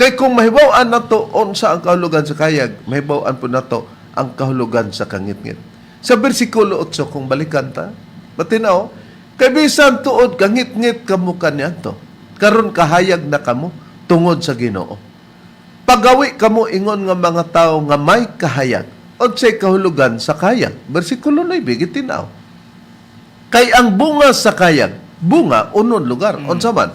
Kay kung mahibaw-an nato unsa ang kahulugan sa kahayag, mahibaw-an po nato ang kahulugan sa kangitngit. Sa bersikulo 8, kung balikan ta, matinaw, kay bisan tuod kangitngit kamo kaniadto, karon kahayag na kamo tungod sa Ginoo. Pagawi kamo ingon nga mga tao nga may kahayag. Unsay kahulugan sa kahayag? Bersikulo 9, gitinaw. Kay ang bunga sa kahayag, bunga unon lugar, unsa man?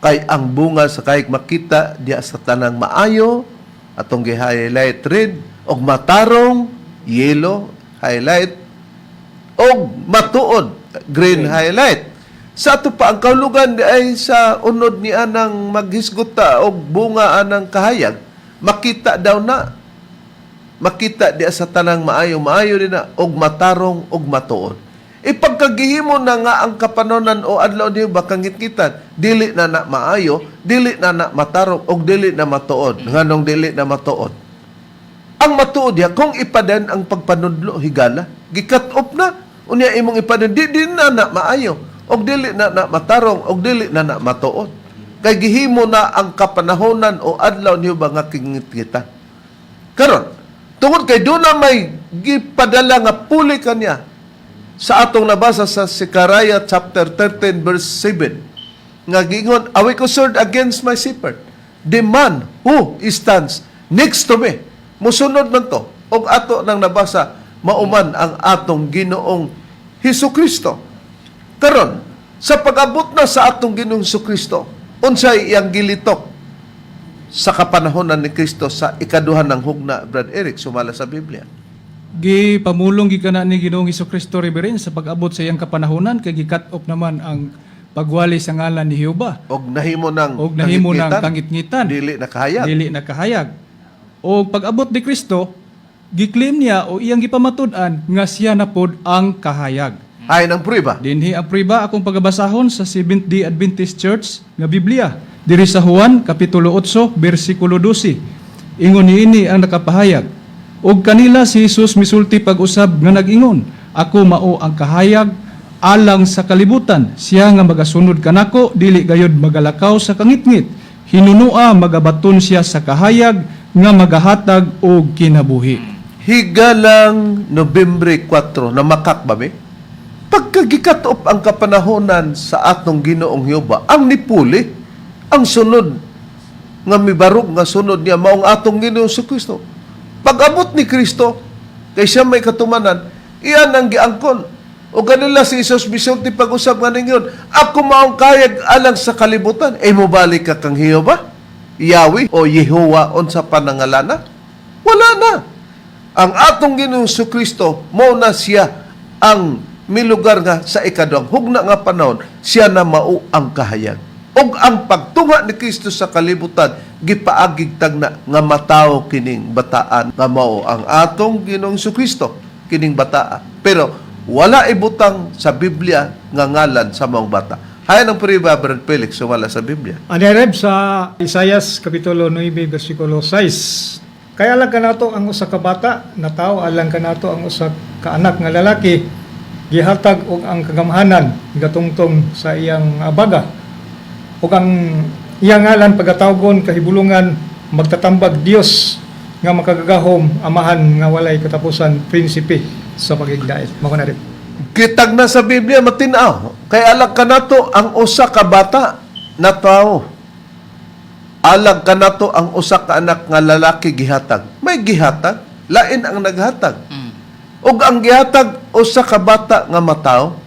Kay ang bunga sa kahayag makita diya sa tanang maayo, atong gi-highlight red, og matarong, yellow, highlight, og matuod, green highlight. Sa ato pa, ang kahulugan di ay sa unod ni anang maghisgot ta og bunga anang kahayag, makita daw na, makita diya sa tanang maayo, maayo din na, og matarong, og matuod. Ipagkagihimo na nga ang kapanonan o adlaw niyo ba kangitngitan, dili na na maayo, dili na na matarong, og dili na matuod. Nganong dili na matuod? Ang matuod diya, kung ipadan ang pagpanudlo, higala, gikat op na, unya imong ipadan, di na na maayo, og dili na na matarong, og dili na na matuod. Kay gihimo na ang kapanahonan o adlaw niyo ba nga kingitngitan. Karon, tungod kay doon na may gipadala nga puli kaniya sa atong nabasa sa Zechariah chapter 13 verse 7 nga giingon, "Awi ko sword against my shepherd, the man who stands next to me." Musunod man to og ato nang nabasa, mauman ang atong Ginoong Hesus Kristo. Karon, sa pag-abot na sa atong Ginoong Hesus Kristo, unsay iyang gilitok sa kapanahonan ni Kristo sa ikaduhan ng hugna, Brad Eric, sumala sa Biblia? Gipamulong gikan na ni Ginoong Kristo, Reverend, sa pag-abot sa iyang kapanahonan kay gi-cut off naman ang pagwali sa ngalan ni Jehova. Og nahimo ng Og nahimo ng kangitngitan, kangitngitan. dili na kahayag. Dili na kahayag. O pag-abot ni Kristo, giklaim niya o iyang gipamatud-an nga siya na pod ang kahayag. Ay ng prueba. Dinhi ang prueba akong pagabasahon sa Seventh-day Adventist Church nga Biblia. Diri sa Juan kapitulo 8 bersikulo 12. Ingon niini ang nakapahayag. Og kanila si Jesus misulti pag-usab nga nag-ingon, "Ako mao ang kahayag alang sa kalibutan. Siya nga magasunod kanako dili gayod magalakaw sa kangitngit. Hinunua magabaton siya sa kahayag nga magahatag og kinabuhi." Higalang Nobyembre 4 na makak ba mi? Pagkagikat-op ang kapanahonan sa atong Ginoong Jehova, ang nipuli, ang sunod nga mibarog nga sunod niya maong atong Ginoong Kristo. Pag-abot ni Kristo, kay siya may katumanan, iyan ang giangkon. O kanila si Jesus misulti pag-usab nga ningon, "Ako maong kahayag alang sa kalibutan." Eh, mobalik ka kang Jehova? Yahweh o Yehowa unsa panangalana? Wala na. Ang atong Ginoong Kristo, mao na siya ang milugar nga sa ikaduhang hugna nga panahon, siya na mao ang kahayag. Ug ang pagtunga ni Kristo sa kalibutan, gipaagig tagna nga matawo kining bataan nga mao ang atong Ginoong Kristo kining bataa. Pero wala ibutang sa Biblia nga ngalan sa maong bata. Hayan ang prueba, Brad Felix, sumala sa Biblia. Ani, Reb, sa Isayas kapitulo 9 bersikulo 6. Kay alang kanato ang usa ka bata, natawo alang kanato ang usa ka anak nga lalaki, gihatag og ang kagamhanan gatungtong sa iyang abaga. Ug ang iyang ngalan pagatawgon Kahibulungan, Magtatambag, Dios nga Makagagahom, Amahan nga Walay Katapusan, Prinsipe sa pagigdait. Mao na rin. Kitag na sa Biblia matinaw. Kay alag kanato ang usa ka bata na tao. Alag kanato ang usa ka anak nga lalaki gihatag. May gihatag, lain ang naghatag. Ug ang gihatag usa ka bata nga mataw.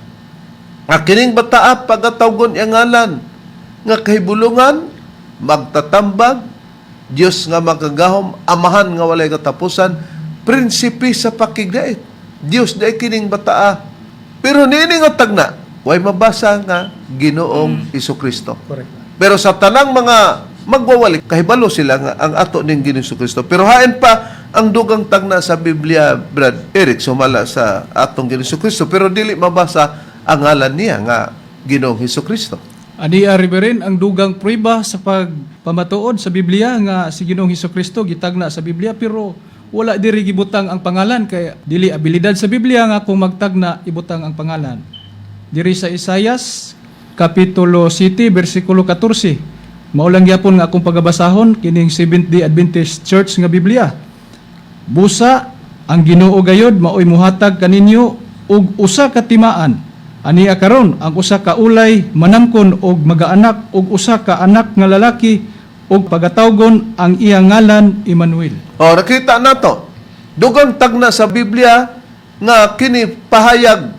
Nga kining bataa pagatawgon iyang ngalan nga kahibulungan, magtatambag, Dios nga makagahom, Amahan nga walay katapusan, prinsipe sa pakigdait. Dios dai kining bataa. Pero niini nga tagna, way mabasa nga Ginoong Hesukristo. Correct. Pero sa tanang mga magwawali, kahibalo sila nga ang ato ning Ginoong Kristo. Pero hain pa ang dugang tagna sa Biblia, Brad Eric, sumala sa atong Ginoong Kristo. Pero dili mabasa ang ngalan niya nga Ginoong Kristo. Ani Reverend, ang dugang prueba sa pagpamatuod sa Biblia nga si Ginoong Hesukristo gitagna sa Biblia, pero wala diri gibutang ang pangalan kay dili abilidad sa Biblia nga kung magtagna ibutang ang pangalan. Diri sa Isayas kapitulo 7 bersikulo 14. Mao lang gyapon nga akong pagabasahon kining Seventh-day Adventist Church nga Biblia. Busa ang Ginoo gayod maoy muhatag kaninyo og usa ka timaan. Ania karon ang usa ka ulay manangkon og magaanak og usa ka anak nga lalaki og pagatawgon ang iyang ngalan Emmanuel. O, nakita na to. Dugang tagna sa Biblia nga kini pahayag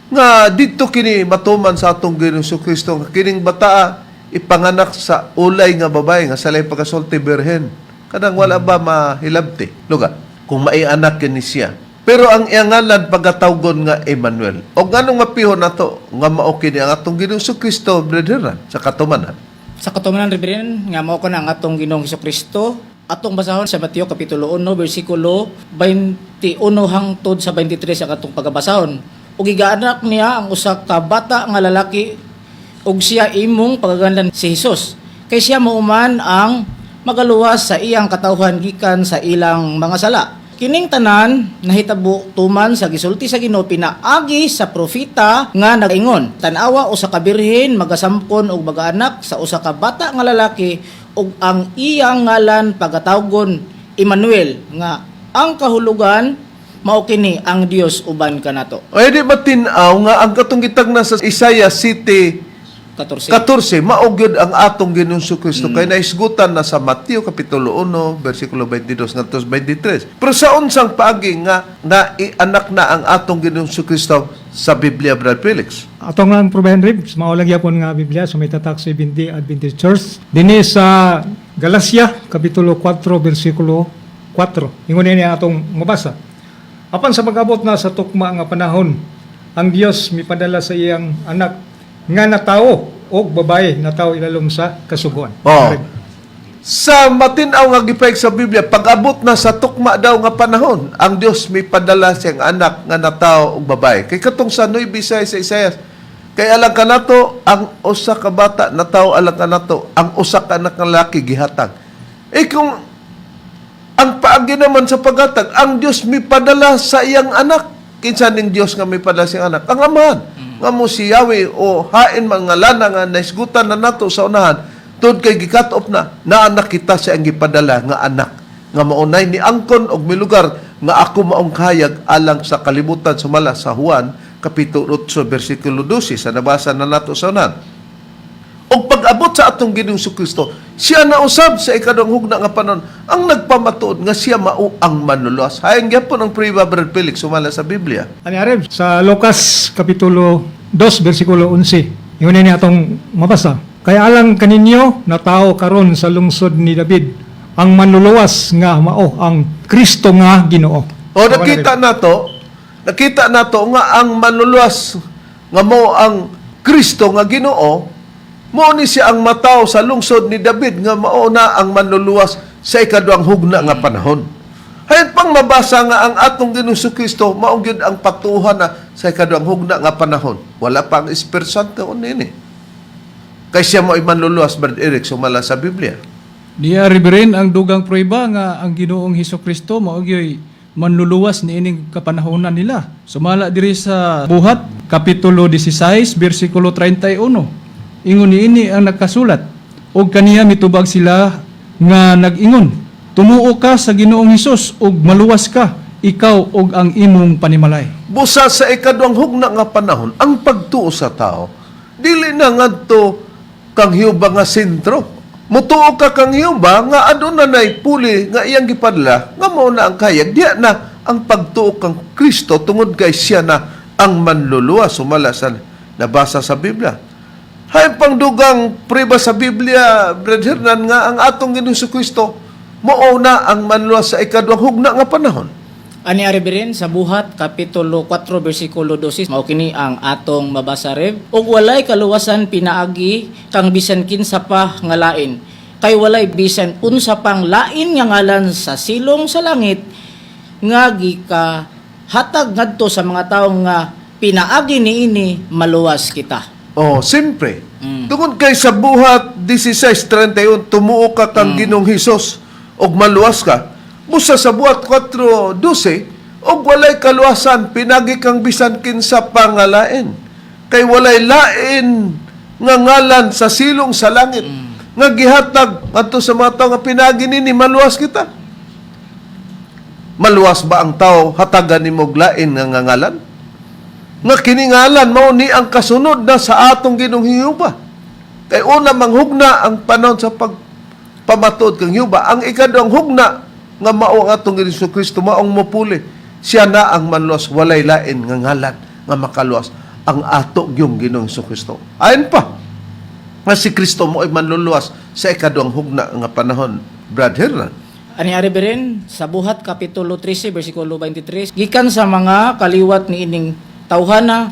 nga didto kini matuman sa atong Ginoong Kristo nga kining bataa ipanganak sa ulay nga babae nga salay pagkasulti birhen. Kanang wala ba mahilabti? Luga, kung maianak kini siya. Pero ang iyang ngalan pagatawgon nga Emmanuel. O nganong mapihon nato nga mao kini ang atong Ginoong Kristo, brethren, sa katumanan? Sa katumanan, Reverend, nga mao ko na ang atong Ginoong Kristo, atong basahon sa Mateo kapitulo 1 bersikulo 21 hangtod sa 23 ang atong pagabasahon. Ug gigaanak niya ang usa ka bata nga lalaki ug siya imong pagaganlan si Hesus. Kay siya mauman ang magaluwas sa iyang katawhan gikan sa ilang mga sala. Kining tanan nahitabo tuman sa gisulti sa Ginoo pinaagi sa propeta nga nagaingon: Tan-awa usa ka birhen magasampon og magaanak sa usa ka bata nga lalaki ug ang iyang ngalan pagatawgon Emmanuel, nga ang kahulugan mao kini ang Dios uban kanato. O di ba tin-aw nga ang katong gitagna sa Isaiah City 14. 14, mao gyud ang atong Ginoong Kristo kay naisgutan na sa Mateo kapitulo 1 bersikulo 22 ngadto sa 23. Pero sa unsang paagi nga naianak na ang atong Ginoong Kristo sa Biblia, Brad Felix? Ato nga ang probahan rib, mao lang gyapon nga Biblia sa may tatak sa Seventh-day Adventist Church. Dinhi sa Galacia kapitulo 4 bersikulo 4. Ingon niya atong mabasa. Apan sa pag-abot na sa tukma nga panahon, ang Dios mipadala sa iyang anak nga natawo og babae natawo ilalom sa kasuguan. Oh. Sa matin-aw nga gipahayag sa Biblia, pag-abot na sa tukma daw nga panahon, ang Dios may padala siyang anak nga natawo og babae. Kay katong sa Nueva sa Isaias, kay alang kanato ang usa ka bata natawo, alang kanato ang usa ka anak nga lalaki gihatag. Eh kung ang paagi naman sa paghatag, ang Dios mipadala sa iyang anak. Kinsa ning Dios nga mipadala sa iyang anak? Ang Amahan. Nga mo si Yahweh o hain mga lana nga naisgutan na nato sa unahan, tungod kay gi-cut off na, naanak kita sa iyang gipadala nga anak. Nga maunay ni angkon og milugar nga ako maong kahayag alang sa kalibutan, sumala sa Juan kapitulo 8 bersikulo 12 sa nabasa na nato sa unahan. Og pag-abot sa atong Ginoong Kristo, siya na usab sa ikaduhang hugna nga panahon ang nagpamatuod nga siya mao ang manluluwas. Hayan gyapon ang pruweba, Brad Felix, sumala sa Biblia. Ani Areb, sa Lucas kapitulo 2 bersikulo 11. Ingon niya atong mabasa. Kaya alang kaninyo natawo karon sa lungsod ni David ang manluluwas nga mao ang Kristo nga Ginoo. O nakita nato nga ang manluluwas nga mao ang Kristo nga Ginoo, mao ni siya ang mataw sa lungsod ni David nga mao na ang manluluwas sa ikaduhang hugna nga panahon. Hayan pang mabasa nga ang atong Ginoong Kristo mao gyud ang patuhan na sa ikaduhang hugna nga panahon. Wala pa ang Espiritu Santo nini. Kay siya mo'y manluluwas, Brad Eric, sumala sa Biblia. Niya Reverend ang dugang prueba nga ang Ginoong Hesukristo mao gyoy manluluwas niining kapanahonan nila. Sumala diri sa Buhat kapitulo 16 bersikulo 31. Ingon niini ang nakasulat: Og kaniya mitubag sila nga nag-ingon, "Tumuo ka sa Ginoong Hesus ug maluwas ka, ikaw ug ang imong panimalay. Busa sa ikaduhang hugna nga panahon, ang pagtuo sa tao, dili na ngadto kang Jehova nga sentro. Mutuo ka kang Jehova nga aduna nay puli nga iyang gipadala, nga mao na ang kayag. Diya na ang pagtuo kang Kristo tungod kay siya na ang manluluwas sumala sa nabasa sa Biblia. Hay pangdugang priba sa Biblia, Brad Hernan, nga ang atong Ginoong Kristo mao na ang manluwas sa ikaduhang hugna nga panahon. Ani Reverend sa Buhat kapitulo 4 bersikulo 12 mao kini ang atong mabasa, Rev. Ug walay kaluwasan pinaagi kang bisan kinsa pa nga lain, kay walay bisan unsa pang lain nga ngalan sa silong sa langit nga gikahatag ngadto sa mga tawo nga pinaagi niini maluwas kita. Oh, siyempre. Tungod kay sa Buhat 16:31, tumuo ka kang Ginoong Hesus ug maluwas ka. Busa sa Buhat 4:12, og walay kaluwasan pinagi kang bisan kinsa pangalain. Kay walay lain nga ngalan sa silong sa langit nga gihatag ngadto sa mga tawo nga pinagi nini maluwas kita. Maluwas ba ang tao hatagan nimo og lain nga ngalan? Nga kiningalan mao ni ang kasunod na sa atong Ginoong Jehova. Kay una manghugna ang panahon sa pagpamatuod kang Jehova, ang ikaduhang hugna nga mao ang atong Ginoong Kristo maong mopuli. Siya na ang manluwas, walay lain nga ngalan nga makaluwas ang ato gyung Ginoong Kristo. Ayon pa nga si Kristo mo ay manluluwas sa ikaduhang hugna nga panahon, Brad Hernan. Ani Reverend sa Buhat kapitulo 13 bersikulo 23, gikan sa mga kaliwat niining tawhana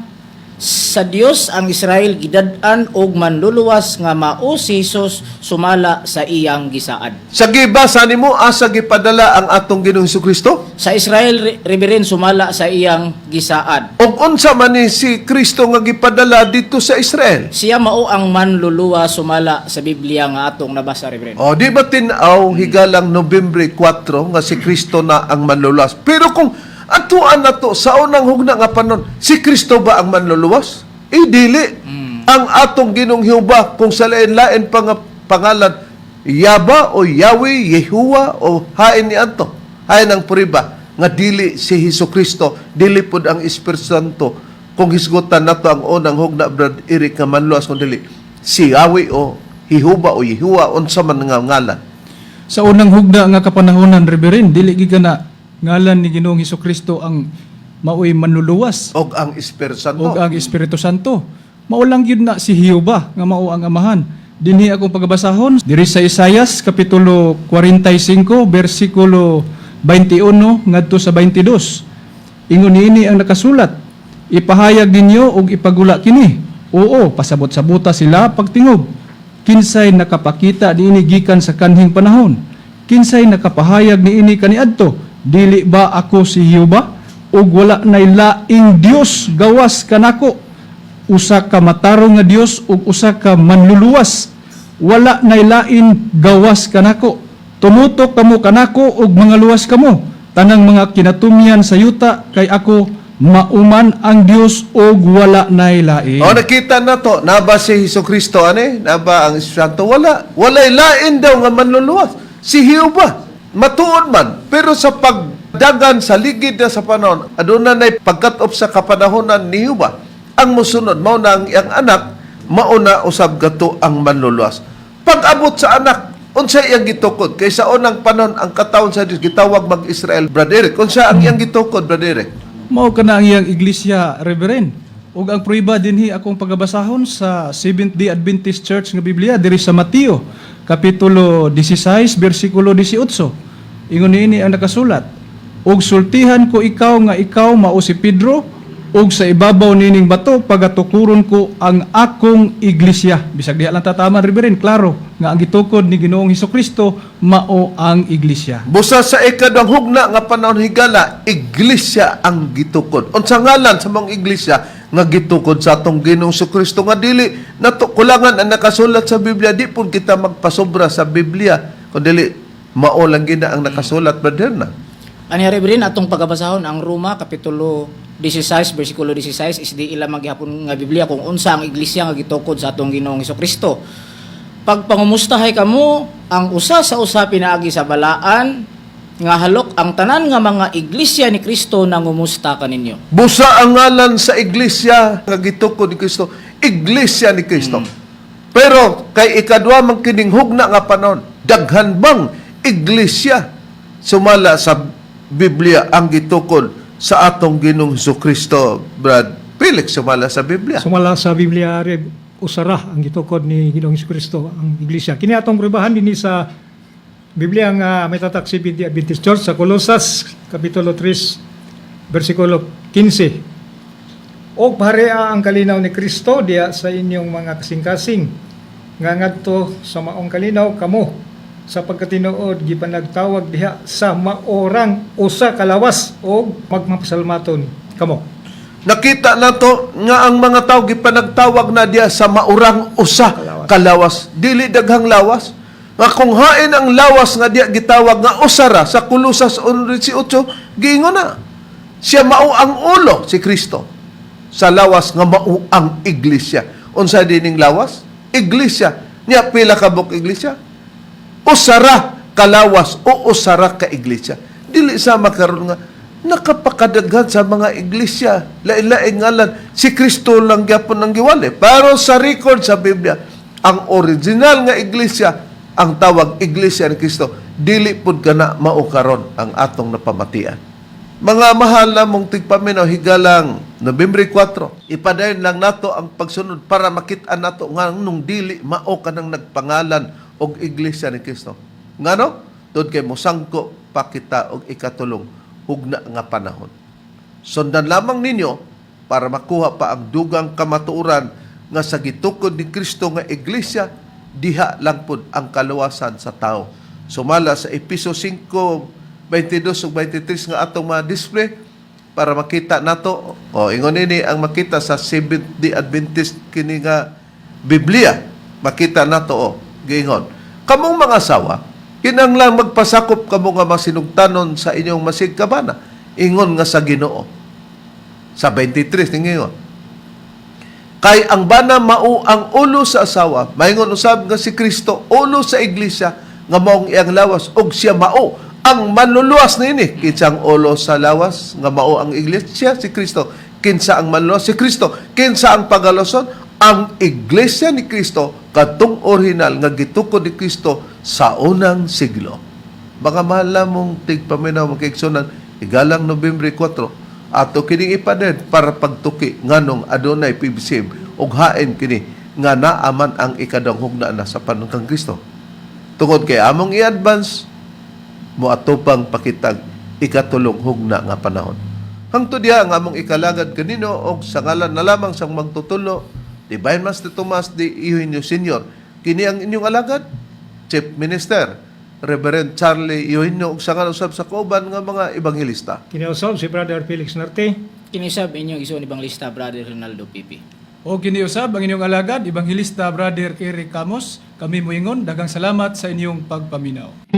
sa Dios ang Israel gidad-an og manluluwas nga mao si Jesus sumala sa iyang gisaad. Sa gibasa nimo asa gipadala ang atong Ginoong Kristo? Sa Israel, Reverend, sumala sa iyang gisaad. Og unsa man ni si Kristo nga gipadala dito sa Israel? Siya mao ang manluluwas sumala sa Biblia nga atong nabasa, Reverend. O, di ba tin-aw higalang Nobyembre 4 nga si Kristo na ang manluluwas? Pero kung atuan na to sa unang hugna nga panon, si Kristo ba ang manluluwas? Eh, dili. Ang atong Ginoong Jehova, kung sa lain-lain pa nga pangalan, Yaba o Yahweh, Yehuwa o hain ni Anto. Hain ang puriba nga dili si Hesus Kristo, dili pud ang Espiritu Santo. Kung hisgutan nato ang unang hugna, Brad Eric, nga manluwas kung dili si Yahweh o Jehovah o Yehuwa, unsa man nga ngalan. Sa unang hugna nga kapanahonan, Reverend, dili gid na ngalan ni Ginoong Kristo ang maoy manluluwas og ang Espiritu Santo. ug ang Espiritu Santo. Mao lang gyud na si Jehova nga mao ang amahan. Dinhi akong pagabasahon diri sa Isayas kapitulo 45 bersikulo 21 ngadto sa 22. Ingon niini ang nakasulat, ipahayag ninyo ug ipagula kini. Oo, pasabot-sabuta sila pagtingob. Kinsay nakapakita niini gikan sa kanhing panahon? Kinsay nakapahayag niini kaniadto? Dili ba ako si Jehova? Ug wala nay laing Dios gawas kanako. Usa ka matarong nga Dios ug usa ka manluluwas. Wala nay lain gawas kanako. Tumutok kamo kanako ug mga luwas kamo. Tanang mga kinatumyan sa yuta kay ako mauman ang Dios ug wala nay lain. O nakita na to, naba si Hesus Kristo ane, naba ang Espiritu Santo, wala. Walay lain daw nga manluluwas. Si Jehova, matuod man, pero sa pagdagan sa ligid na sa panahon, aduna nay pagkat-op sa kapanahonan ni Jehova. Ang musunod mao na ang iyang anak, mao na usab gato ang manluluwas. Pag-abot sa anak, unsa iyang gitukod? Kay sa unang panahon ang katawhan sa Dios gitawag mag-Israel, Brad Eric. Unsa ang iyang gitukod, Brad Eric? Mao kana ang iyang iglesia, Reverend. Ug ang prueba dinhi akong pagabasahon sa Seventh-day Adventist Church nga Biblia diri sa Mateo kapitulo 16 bersikulo 18. Ingon niini ang nakasulat, ug sultihan ko ikaw nga ikaw mao si Pedro ug sa ibabaw nining bato pagatukuron ko ang akong iglesia. Bisag diha lang tataman, Reverend, klaro nga ang gitukod ni Ginoong Hesukristo mao ang iglesia. Busa sa ikaduhang hugna nga panahon higala, iglesia ang gitukod. Unsa ngalan sa mga iglesia nga gitukod sa atong Ginoong Kristo nga dili nato kulangan ang nakasulat sa Biblia, di pud kita magpasobra sa Biblia kun dili mao lang gina ang nakasulat, brother na. Ani Reverend atong pagabasahon ang Roma kapitulo 16 bersikulo 16 is di ila maghapon nga Biblia kung unsa ang iglesia nga gitukod sa atong Ginoong Kristo. Pagpangumustahay kamo ang usa sa usa pinaagi sa balaan Nga halok ang tanan nga mga iglesia ni Kristo nangumusta kaninyo. Busa ang ngalan sa iglesia nga gitukod ni Kristo, Iglesia ni Kristo. Pero kay ikadwa man kining hugna nga panahon, daghan bang iglesia sumala sa Biblia ang gitukod sa atong Ginoong Kristo, Brad Felix, sumala sa Biblia? Sumala sa Biblia, Reb, usara ang gitukod ni Ginoong Kristo ang iglesia. Kini atong prubahan dinhi sa Biblia nga may tatak Seventh Adventist Church sa Colosas kapitulo 3 bersikulo 15. Og paharea ang kalinaw ni Kristo diya sa inyong mga kasing-kasing nga ngadto sa maong kalinaw kamo sa pagkatinuod gipanagtawag diha sa maorang usa ka lawas og magmapasalmaton kamo. Nakita nato nga ang mga tao gipanagtawag na diya sa maurang usa kalawas. Dili daghang lawas. Nga kung hain ang lawas nga diya gitawag nga usara sa Kolosas 1:18, giingon na. Siya mao ang ulo, si Kristo, sa lawas nga mao ang iglesia. Unsa dining lawas? Iglesia. Nya pila ka buok iglesia? Usara kalawas o usara ka iglesia. Dili sa makaron nga nakapakadaghan sa mga iglesia, lain-lain ngalan, si Kristo lang gyapon ang giwali. Pero sa record sa Biblia, ang original nga iglesia ang tawag Iglesia ni Kristo. Dili pud kana mao karon ang atong napamatian. Mga mahal na mong tigpaminaw, higalang Nobyembre 4, ipadayon lang nato ang pagsunod para makit-an nato nga nung dili mao kanang nagpangalan og Iglesia ni Kristo. Ngano? Tungod kay mosangko pa kita og ikatulong hugna nga panahon. Sundan lamang ninyo para makuha pa ang dugang kamatuoran nga sa gitukod ni Kristo nga iglesia, diha lang pud ang kaluwasan sa tao. Sumala sa Episo 5:22 ug 23 nga atong mga display para makita nato o ingon nini ang makita sa Seventh Day Adventist kini nga Biblia, makita nato o giingon, "Kamong mga asawa, kinahanglan magpasakop kamo nga masinugtanon sa inyong masigkabana ingon nga sa Ginoo." Sa 23 ningingon, "Kay ang bana mao ang ulo sa asawa, maingon usab nga si Kristo ulo sa iglesia nga maong iyang lawas, ug siya mao ang manluluwas niini." Kinsa ang ulo sa lawas nga mao ang iglesia? Si Kristo. Kinsa ang manluluwas? Si Kristo. Kinsa ang pagaloson? Ang iglesia ni Kristo, katong original nga gitukod ni Kristo sa unang siglo. Mga mahal mong tigpaminaw, mga kaigsunan, igalang Nobyembre 4, ato kining ipaden para pagtuki nganong adunay PBCM ug hain kini nga naaman ang ikaduhang hugna na sa panahon kang Kristo. Tungod kay among i-advance, moatupang pakitag ikatulong hugna nga panahon. Hangtod diha ang among ikalagad kanino og sa ngalan na lamang sang magtutulo, Divine Master Tomas D. Eugenio Sr. Kini ang inyong alagad, Chief Minister, Reverend Charlie Eugenio, ug sa ngalan usab sa kauban nga mga ebanghelista. Kiniusab si Brother Felix Narte. Kinisab inyong igsoon Evangelista Brother Ronaldo Pipi. O kiniusab ang inyong alagad, Ebanghelista Brother Eric Camos, kami muingon, daghang salamat sa inyong pagpaminaw.